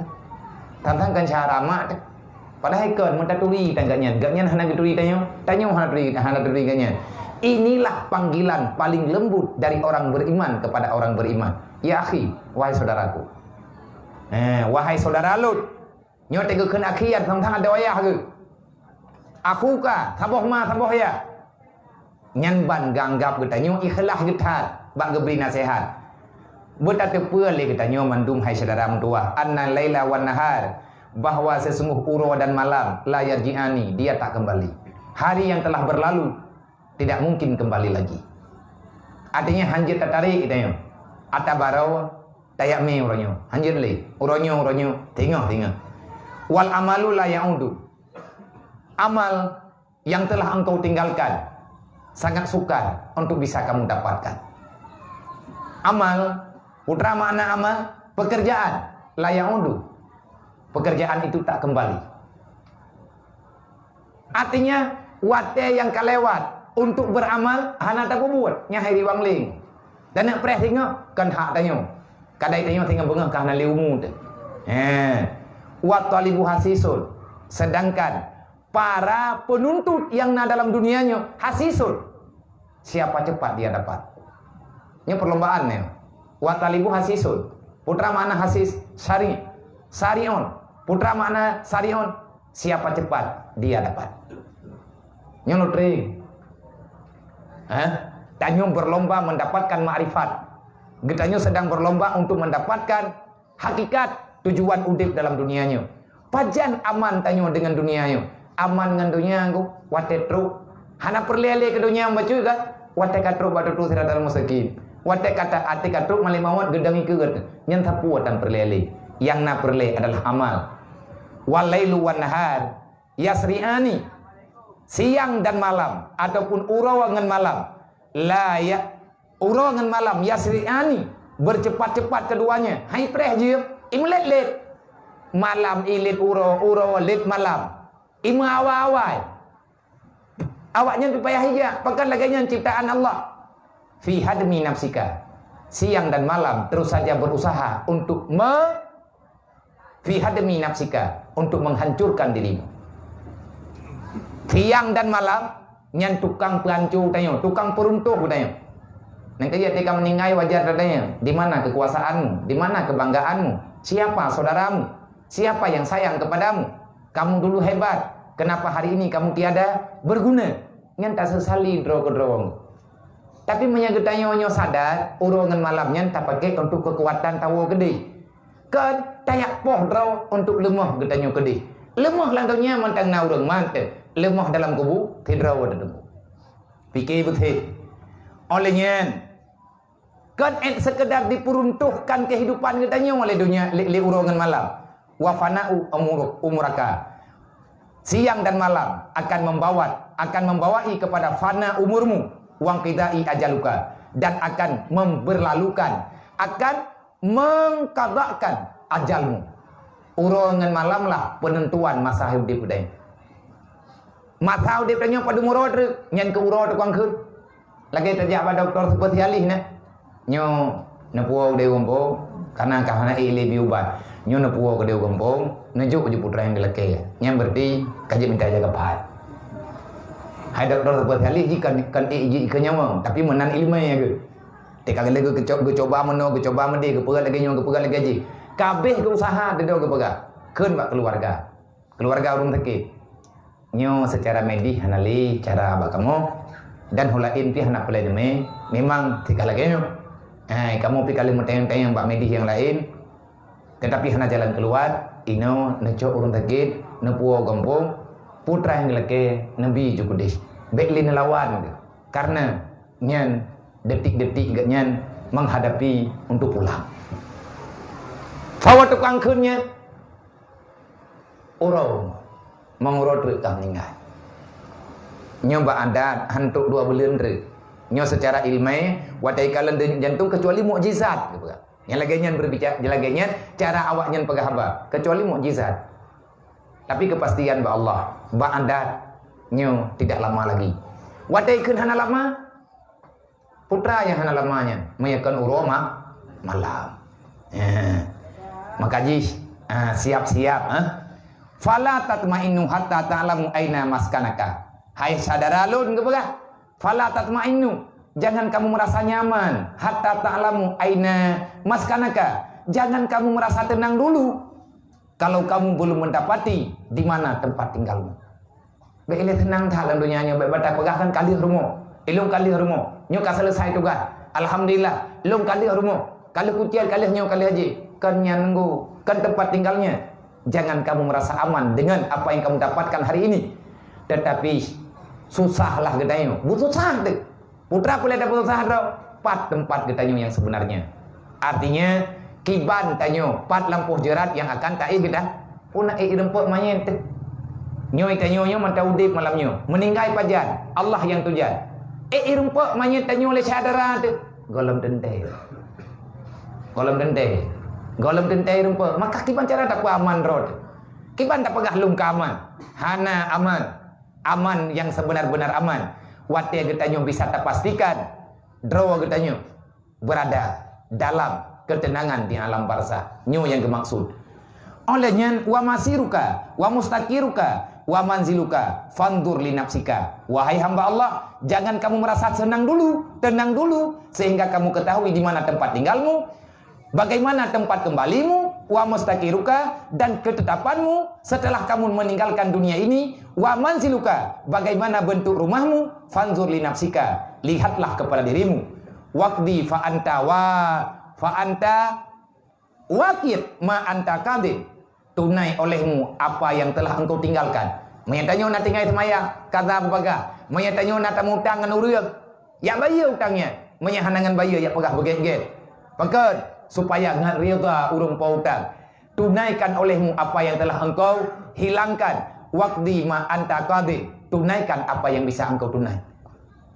thang-thang ka syedara mak teuh. Padahai kon meutaturi tan gobnyan, gobnyan hana geuturi tanyoe, tanyoe hana turi, hana turi gobnyan. Inilah panggilan paling lembut dari orang beriman kepada orang beriman. Ya akhi, wahai saudaraku. Eh, wahai saudara Lut. Nyoe teugeukheun akhi, sang-sang adoe ayah geuh. Akhuka, saboh ma, saboh yah. Nyan ban geuanggab geutanyoe ikhlas geuh that bak geubri naseuhat. Beutateupeue lé geutanyoe mandum hai syedara meutuwah, anna laila wan nahar, bahwa sesungguh uroe dan malam, la yarji'ani, dia tak kembali. Hari yang telah berlalu tidak mungkin kembali lagi. Artinya, hanjeuet tatarék geutanyoe. Ata barô tayak mé uroe nyoe. Hanjeuet lé. Uroe nyoe, uroe nyoe. Teungoh, teungoh. Wal amalu la ya'udu. Amal yang telah engkau tinggalkan sangat sukar untuk bisa kamu dapatkan. Amal, putra makna amal, pekerjaan, la ya'udu. Pekerjaan itu tak kembali. Artinya, watée nyang ka lewat untuk beramal hana tapeubuet, nyan hai riwang leng. Dan nak preh singoh, kon hak tanyoe. Kadai tanyoe singoh beungoh ka hana lé umu teuh. He. Wa talibu hasisun. Sedangkan para penuntut nyang na dalam dunia nyoe hasisun. Siapa cepat dia dapat. Nyoe perlombaan nyoe. Wa talibu hasisun. Putra makna hasis, sari. Sariun. Putra makna sariun. Siapa cepat dia dapat. Nyoe lotri. Hah? Tanyoe berlomba mendapatkan makrifat. Geutanyoe sedang berlomba untuk mendapatkan hakikat tujuan udeb dalam dunia nyoe. Pajan aman tanyoe deungon dunia nyoe? Aman ngon dunia nyoe watée trok. Hana peureulée lé keu dunia bacut kan? Watée ka trok bak tutoe siratal mustaqim. Watée ka ta-, até ka trok malée mawöt geudong ikeue, nyan sapeue tan peureulée lé. Nyang na peureulée adalah amal. Wal lailu wan nahar yasri'ani. Siang dan malam ataupun uroe ngon malam. La ya Uroe ngon malam, yasri'ani, bercepat-cepat keduanya. Hai preh jeuem, imeulet-let. Malam ilet uroe, uroe let malam. Imeuawai-awai. Awaknyan payah ijak, pakon lagée nyan ciptaan Allah. Fi hadmi nafsika. Siang dan malam terus saja berusaha untuk me-, fi hadmi nafsika, untuk menghancurkan dirimu. Siang dan malam, nyan tukang peuhanco tanyoe, tukang peuruntoh tanyoe. Nang kaya tika meuninggai wajar tatanya, di mana kekuasaanmu? Di mana kebanggaanmu? Siapa saudaramu? Siapa yang sayang kepadamu? Kamu dulu hebat, kenapa hari ini kamu tiada berguna? Nyan tasesali droe keudroe. Tapi meunyoe geutanyoe nyoe sadar, uroe ngon malam nyan tapaké untuk keukuatan tawoe keudeh. Kon tayak poh droe untuk leumoh geutanyoe keudeh. Leumoh lam donya mantong na ureuëng mantong, leumoh dalam kubu sidroe teuteupeue. Pike beuthat. Oleh nyan, kon ék seukeudar dipeuruntohkan keuhidupan geutanyoe lé donya, lé, lé uroe ngon malam. Wa fana'u umuruk, umuraka. Siang dan malam akan membawa, akan membawai kepada fana umurmu, wangkidai ajaluka, dan akan memberlalukan, akan mengkadakkan ajalmu. Uroe ngon malam lah penentuan masa udeb udai. Masa udeb tanyoe padum uroe treuk, nyan keu uroe tukang kheun. Lagée tajak bak dokto spesialis nyan. Nyoe neupuwoe udeb gampông, kana ka hana ék lé bie ubat. Nyoe neupuwoe keudeh gampông, neujok ju putra nyang geulakée. Nyan berarti ka jeuet mita jaga pahat. Hai dokto spesialis jih kan, kan ék jih keu nyawöng, tapi meunan iéleumé geuh. Teuka lé geuh geuco-, geucoba meunoe, geucoba meudeh, geupeugah lagée nyoe, geupeugah lagée jih. Kabeh geuusaha deungoe geupeugah. Kheun bak keuluwarga. Keuluwarga ureuëng sakét. Nyoe seucara medis hana lé cara bak kamoe, dan hulaén pih hana peureulée teumé, memang tika lagée nyoe. Hai, kamoe pih ka lheueh meutanyong-tanyong bak medis nyang laén, teutapi hana jalan keuluwa, inoe neucok ureuëng sakét, neupuwoe gampông, putra nyang geulakée neubi ju keudeh. Bék lé neulawan geuh, kareuna nyan detik-detik geuh nyan menghadapi untuk pulang. Bahwa tukang kheun nyan, uroe, meunguroe treuk ka meuninggai. Nyoe bak adat, hantok dua buleuen treuk. Nyoe seucara iéleumé, watée ka lôn denyut jantung, kecuali mukjizat, geupeugah. Nyang lagée nyan berbicara, lagée nyan cara awaknyan peugah haba, kecuali mukjizat. Tapi kepastian bak Allah, bak adat, nyoe tidak lama lagi. Watée kheun hana lama, Putra nyang hana lama nyan, meunyoe kon uroe ma-, malam. Eh. Maka jih, ah, siap-siap, eh. "Fala tatma'innu hatta ta'lamu aina maskanaka." Hai syedara lôn geupeugah, "Fala tatma'innu," jangan kamu merasa nyaman, "hatta ta'lamu aina maskanaka," jangan kamu merasa tenang dulu kalau kamu belum mendapati di mana tempat tinggalmu. Bék ilée seunang that lam donya nyoe, bék bata peugah kan ka lheueh rumoh. Ilôn ka lheueh rumoh. Nyoe ka selesai tugaih. Alhamdulillah, lôn ka lheueh rumoh. Ka lheueh kucét, ka lheueh nyoe, ka lheueh jih. Kon nyan nunggu, kon tempat tinggalnya. Jangan kamu merasa aman dengan apa yang kamu dapatkan hari ini. Tetapi susahlah geutanyoe. Bususah teuh. Putra peuleueh tapeusah droe, pat teumpat geutanyoe nyang seubeunarnya. Artinya, kiban tanyoe pat lampôh jeurat nyang akan taéh geutanyoe. Puna éh irumpok manyét teuh. Nyoe tanyoe nyoe mantong udeb malam nyoe, meuninggai pajan, Allah nyang tujan. Éh irumpok manyét tanyoe lé syedara teuh, gohlom teuntée. Gohlom teuntée. Gohlom teuntée irumpok. Maka kiban cara tapeuaman droe teuh? Kiban tapeugah lôn ka aman? Hana aman. Aman nyang seubeuna-beuna aman, watée geutanyoe bisa tapastikan droe geutanyoe berada dalam keuteunangan di alam barzakh. Nyoe nyang geumaksud. Óh lheueh nyan, "Wa masiruka, wa mustaqiruka, wa manziluka, fanzur li nafsika." Wahai hamba Allah, jangan kamu merasa senang dulu, tenang dulu, sehingga kamu ketahui di mana tempat tinggalmu, bagaimana tempat kembalimu, wa mustaqiruka, dan ketetapanmu setelah kamu meninggalkan dunia ini, wa manziluka, bagaimana bentuk rumahmu, fanzur li nafsika, lihatlah kepada dirimu. Waqdi fa anta wa, fa anta waqid ma anta qadin. Tunai olehmu apa yang telah engkau tinggalkan. Meunyo tanyoe na tinggai seumayang, kaza beubaga. Meunyo tanyoe na tamutang ngon ureuëng, yak bayeue utang nyan. Meunyo hana ngon bayeue, yak peugah beugét-gét. Pakon? Supaya ngat ridha ureuëng po utang. Tunaikan olehmu apa yang telah engkau hilangkan. Waqdi ma anta qadin. Tunaikan apa yang bisa engkau tunai.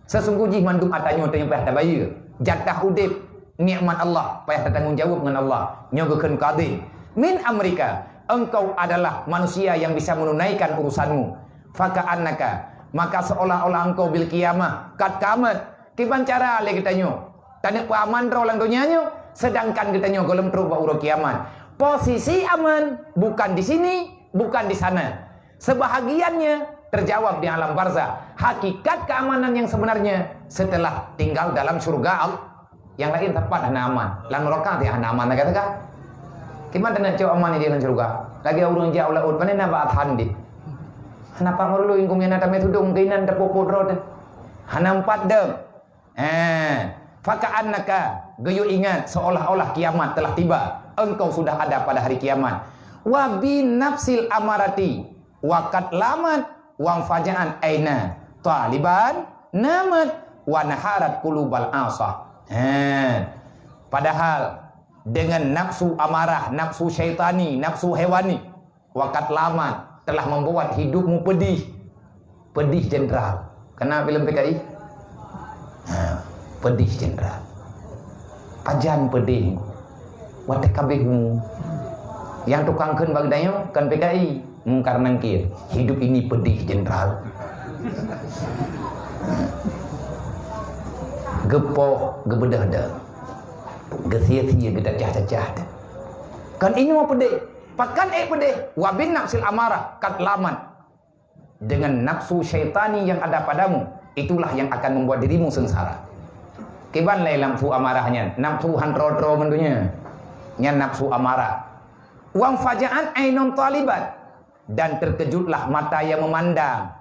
Sesungguh jih mandum ata nyoe tanyoe payah tabayeue. Jatah udeb, nikmat Allah, payah tatanggong jaweueb ngon Allah. Nyoe geukheun qadin. Min amrika, engkau adalah manusia yang bisa menunaikan urusanmu. Faka'annaka, maka seolah-olah engkau bil qiyamah, qad qamat. Kiban cara lé geutanyoe taneuk peuaman droe lam donya nyoe, sedangkan geutanyoe gohlom trok bak uroe kiamat. Posisi aman bukan di sini, bukan di sana. Sebahagiannya terjawab di alam barzakh. Hakikat keamanan yang sebenarnya setelah tinggal dalam syurga Allah. Yang lain tepat hana aman. Lam neraka dia hana aman, kata kan? Kiban teunak cok aman di dalam syurga? Lagi ureuëng jak u laôt, pane na bak Tuhan di. Hana pak meurulu ingkung yana tamé tudong keinan tepuk-puk droe teuh. Hana empat dem. Eh, faka'annaka, geuyue ingat seolah-olah kiamat telah tiba. Engkau sudah ada pada hari kiamat. Wa bin nafsil amarati, wa qad lamat, wa faja'an aina taliban namat, wa naharat qulubal asah. Eh, padahal dengan nafsu amarah, nafsu syaitani, nafsu hewani, wa qad lamat, telah membuat hidupmu pedih. Pedih jenderal. Kena filem P K I? Ha, pedih jenderal. Pajan pedih. Watée kabeh mu. Yang tukang kheun bak geutanyoe kan P K I, Mungkar Nangkir. Hidup ini pedih jenderal. Geupoh, geubeudoh deh. Geusie-sie, geudacah-cacah deh. Kan inoe pedih. Pakan ék pedih, wa bin nafsil amarah, qad lamat. Dengan nafsu syaitani yang ada padamu, itulah yang akan membuat dirimu sengsara. Kiban lé nafsu amarah nyan, nafsu han tro-tro ngon donya. Nyan nafsu amarah. Wa faja'an ainun talibat, dan terkejutlah mata yang memandang.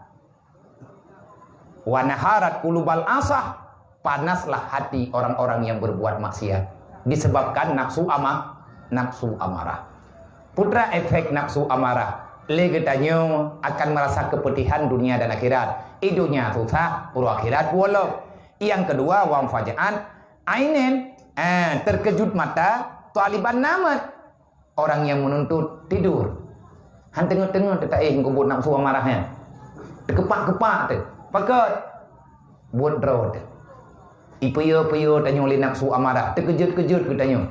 Wa naharat qulubal asah, panaslah hati orang-orang yang berbuat maksiat disebabkan nafsu ama-, nafsu amarah. Putra efek nafsu amarah, lé geutanyoe akan merasa kepedihan dunia dan akhirat. Di dunia susah, uroe akhirat pulo. Yang kedua, wa faja'an ainin, eh, terkejut mata, taliban namat. Orang yang menuntut tidur. Han teungoh-teungoh teuka éh ngon buet nafsu amarah nyan. Teukepak-kepak teuh. Pakon? Buet droe teuh. Ipeuyô-peuyô tanyoe lé nafsu amarah, teukeujot-keujot geutanyoe.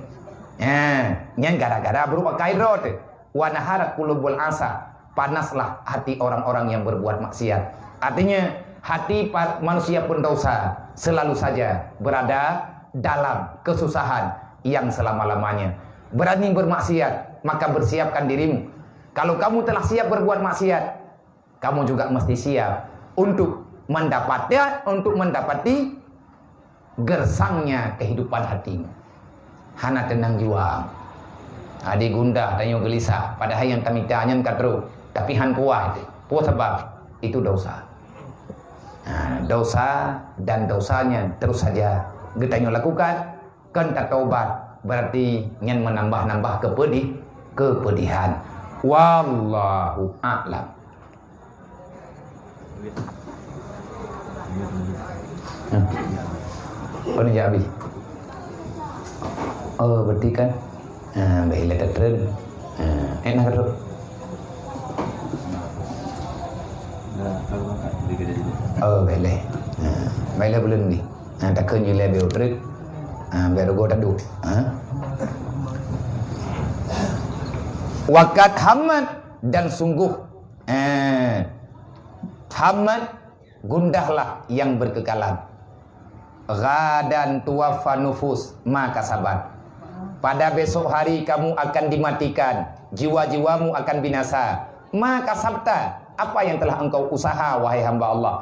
Nyan, nyan gara-gara brôk akai droe teuh. Wa naharat qulubul asah, panaslah hati orang-orang yang berbuat maksiat. Artinya, hati pa-, manusia pendosa selalu saja berada dalam kesusahan yang selama-lamanya. Berani bermaksiat, maka bersiapkan dirimu. Kalau kamu telah siap berbuat maksiat, kamu juga mesti siap untuk mendapatkan, untuk mendapati gersangnya kehidupan hatimu. Hana teunang jua. Adi gundah tanyoe geulisah, padahai nyang tamita nyan ka trok, tapi han puas. Peue sabab? Itu dosa. Ha, dosa dan dosa nyan terus saja geutanyoe lakukan, kon tatobat, berarti nyan menambah-nambah kepedih, kepedihan. Wallahu a'lam. Hmm. Kon jak habis. Oh, berarti kan. Ha, baiklah, tak turun. Ha, eh, nak turun. Oh, baiklah. Ha, baiklah, belum ni. Ha, takkan je lah biar turun. Ha, biar rugo tak duduk. Ha? Wakat hamat dan sungguh. Eh, hamat, gundahlah yang berkekalan. Ghadan tuwaffa nufus ma kasabat. Pada besok hari kamu akan dimatikan, jiwa-jiwamu akan binasa. Ma kasabta, apa yang telah engkau usaha, wahai hamba Allah.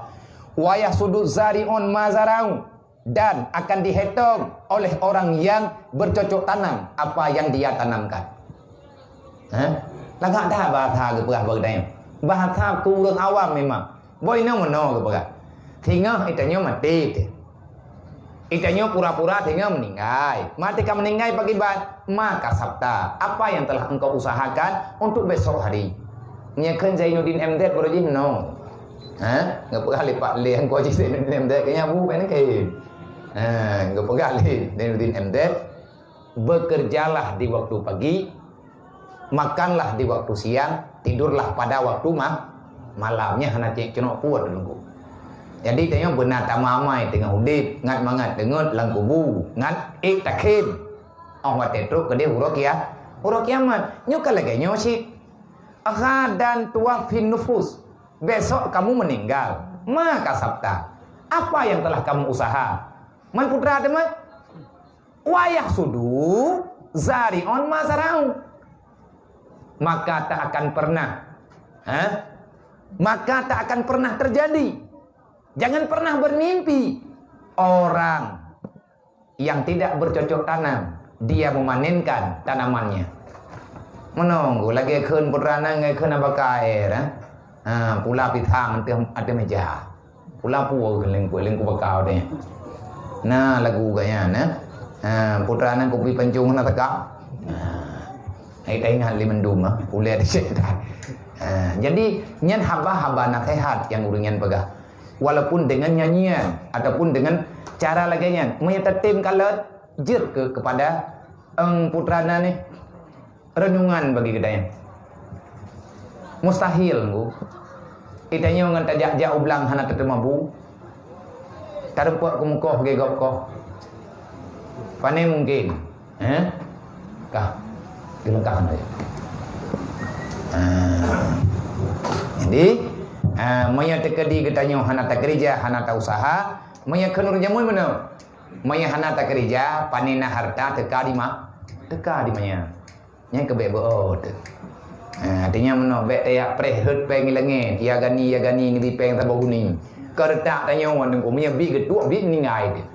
Wa yahsudu zari'un ma zara'u, dan akan dihetong oleh orang yang bercocok tanam apa yang dia tanamkan. Ha? Lagak dah bahasa geupeugah bak geutanyoe. Bahasa keu ureueng awam memang. Boh inoe meunoe geupeugah. Singoh itanyoe maté teuh. Itanyoe pura-pura singoh meuninggai. Maté ka meuninggai pakiban, ma kasabta, apa yang telah engkau usahakan untuk besok hari. Nyan kheun Zainuddin M Z baroe jih meunoe. Ha? Geupeugah lé Pak Lé, keu jih Zainuddin M Z keu nyan bu, bukan kheun. Ha, geupeugah lé Zainuddin M Z, bekerjalah di waktu pagi, makanlah di waktu siang, tidurlah pada waktu ma-, malam. Nyan hana cek cenok puet Teungku. Jadi, tanyoe beuna tamamai teungoh udeb, ngat mangat deungon lam kubu, ngat ék takhém. Óh watée trok keudeh uroe kia-, uroe kiamat. Nyoe ka lagée nyoe cit. Ghadan tuwaffin nufus. Besok kamu meninggal. Ma kasabta. Apa yang telah kamu usaha? Man putra teuma. Wa yahsudu zari'un ma zara'u. Maka tak akan pernah, ha? Maka tak akan pernah terjadi. Jangan pernah bermimpi orang yang tidak bercocok tanam, dia memanenkan tanamannya. Menunggu lagi kheun putra nan ngai kheun abaka air, ha? Ha, pula pisang ateueh, ateueh meja. Pula puwoe lingku, lingku bakau deh. Nah, lagu gaya na. Ha, putra nan kupi pancung na teka. Ha. Hai taingat lé mendung ah, ulée di syaitan. Ha, jadi nyan haba-haba nasihat yang ureuëng nyan peugah. Walaupun dengan nyanyian ataupun dengan cara lagée nyan, meunyoe tatem kalon, jeuet ke kepada eng putra nan ni. Renungan bagi geutanyoe. Mustahil, Teungku. Geutanyoe ngon tajak-jak u blang hana tateumabu. Tarumpok keumukoh geugob koh. Pane mungkin. Eh? Kah. Dilengkahkan saja. Ah. Jadi, ah, meunyoe teukeudi geutanyoe hana takeurija, hana tausaha, meunyoe kheun ureuëng jameun meunoe. Meunyoe hana takeurija, pane na harta teuka di ma-, teuka di manyang. Nyan keuh bék beuôt. Ha, artinya meunoe bék tajak preh rhot péng i langét, ya gani, ya gani, neubi péng saboh guni. Keu reutak tanyoe ngon teungku, meunyoe bi geutuek, bi meuninggai teuh.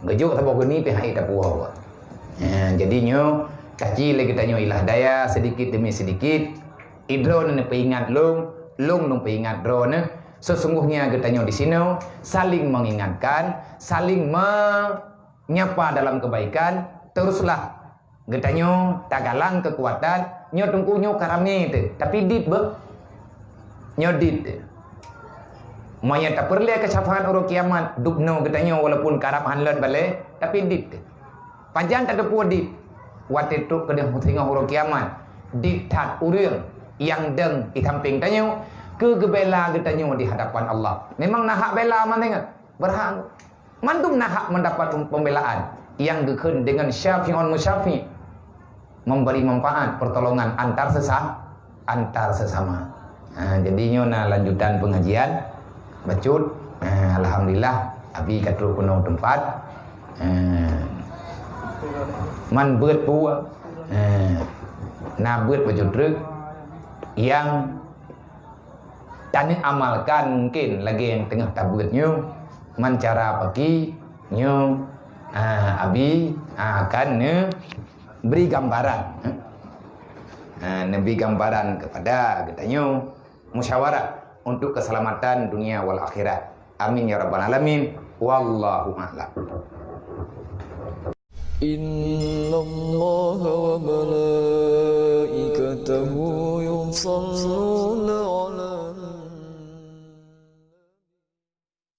Geujok saboh guni pih hana tapuwoe. Ha, jadi nyoe, taci lé geutanyoe ilah daya, sedikit demi sedikit. Idroe neupeuingat lôn, lôn neupeuingat droeneuh. Sesungguhnya geutanyoe di sinoe saling mengingatkan, saling menyapa dalam kebaikan. Teruslah Geutanyoe tagalang keukuatan, nyoe teungku nyoe ka ramé teuh, tapi dit beuh. Nyoe dit teuh. Meunyoe tapeureulée keu syafaat uroe kiamat, dubnoe geutanyoe walaupun karab han lôn balée, tapi dit teuh. Pajan tateupeue dit? Watée trok keudeh singoh uroe kiamat, dit that ureuëng nyang dong di sampéng tanyoe keu geubela geutanyoe di hadapan Allah. Memang na hak bela mandum, berhak. Mandum na hak mendapat pembelaan nyang geukheun deungon syafi'un musyafi', memberi manfaat, pertolongan antar sesa-, antar sesama. Ha, jadi nyoe na lanjutan pengajian bacut. Ha, alhamdulillah, abi ka trok keunoe teumpat. Ha, man beuet peue. Ha, na beuet bacut treuk. nyang taneuk amalkan mungkin lagée nyang teungoh tabeuet nyoe, man cara paki nyoe, ah, Abi, ah, akan neubri gambaran. Ah, neubri gambaran kepada geutanyoe musyawarah untuk keselamatan dunia wal akhirat. Amin ya rabbal alamin. Wallahu a'lam. إن الله وملائكته يصلون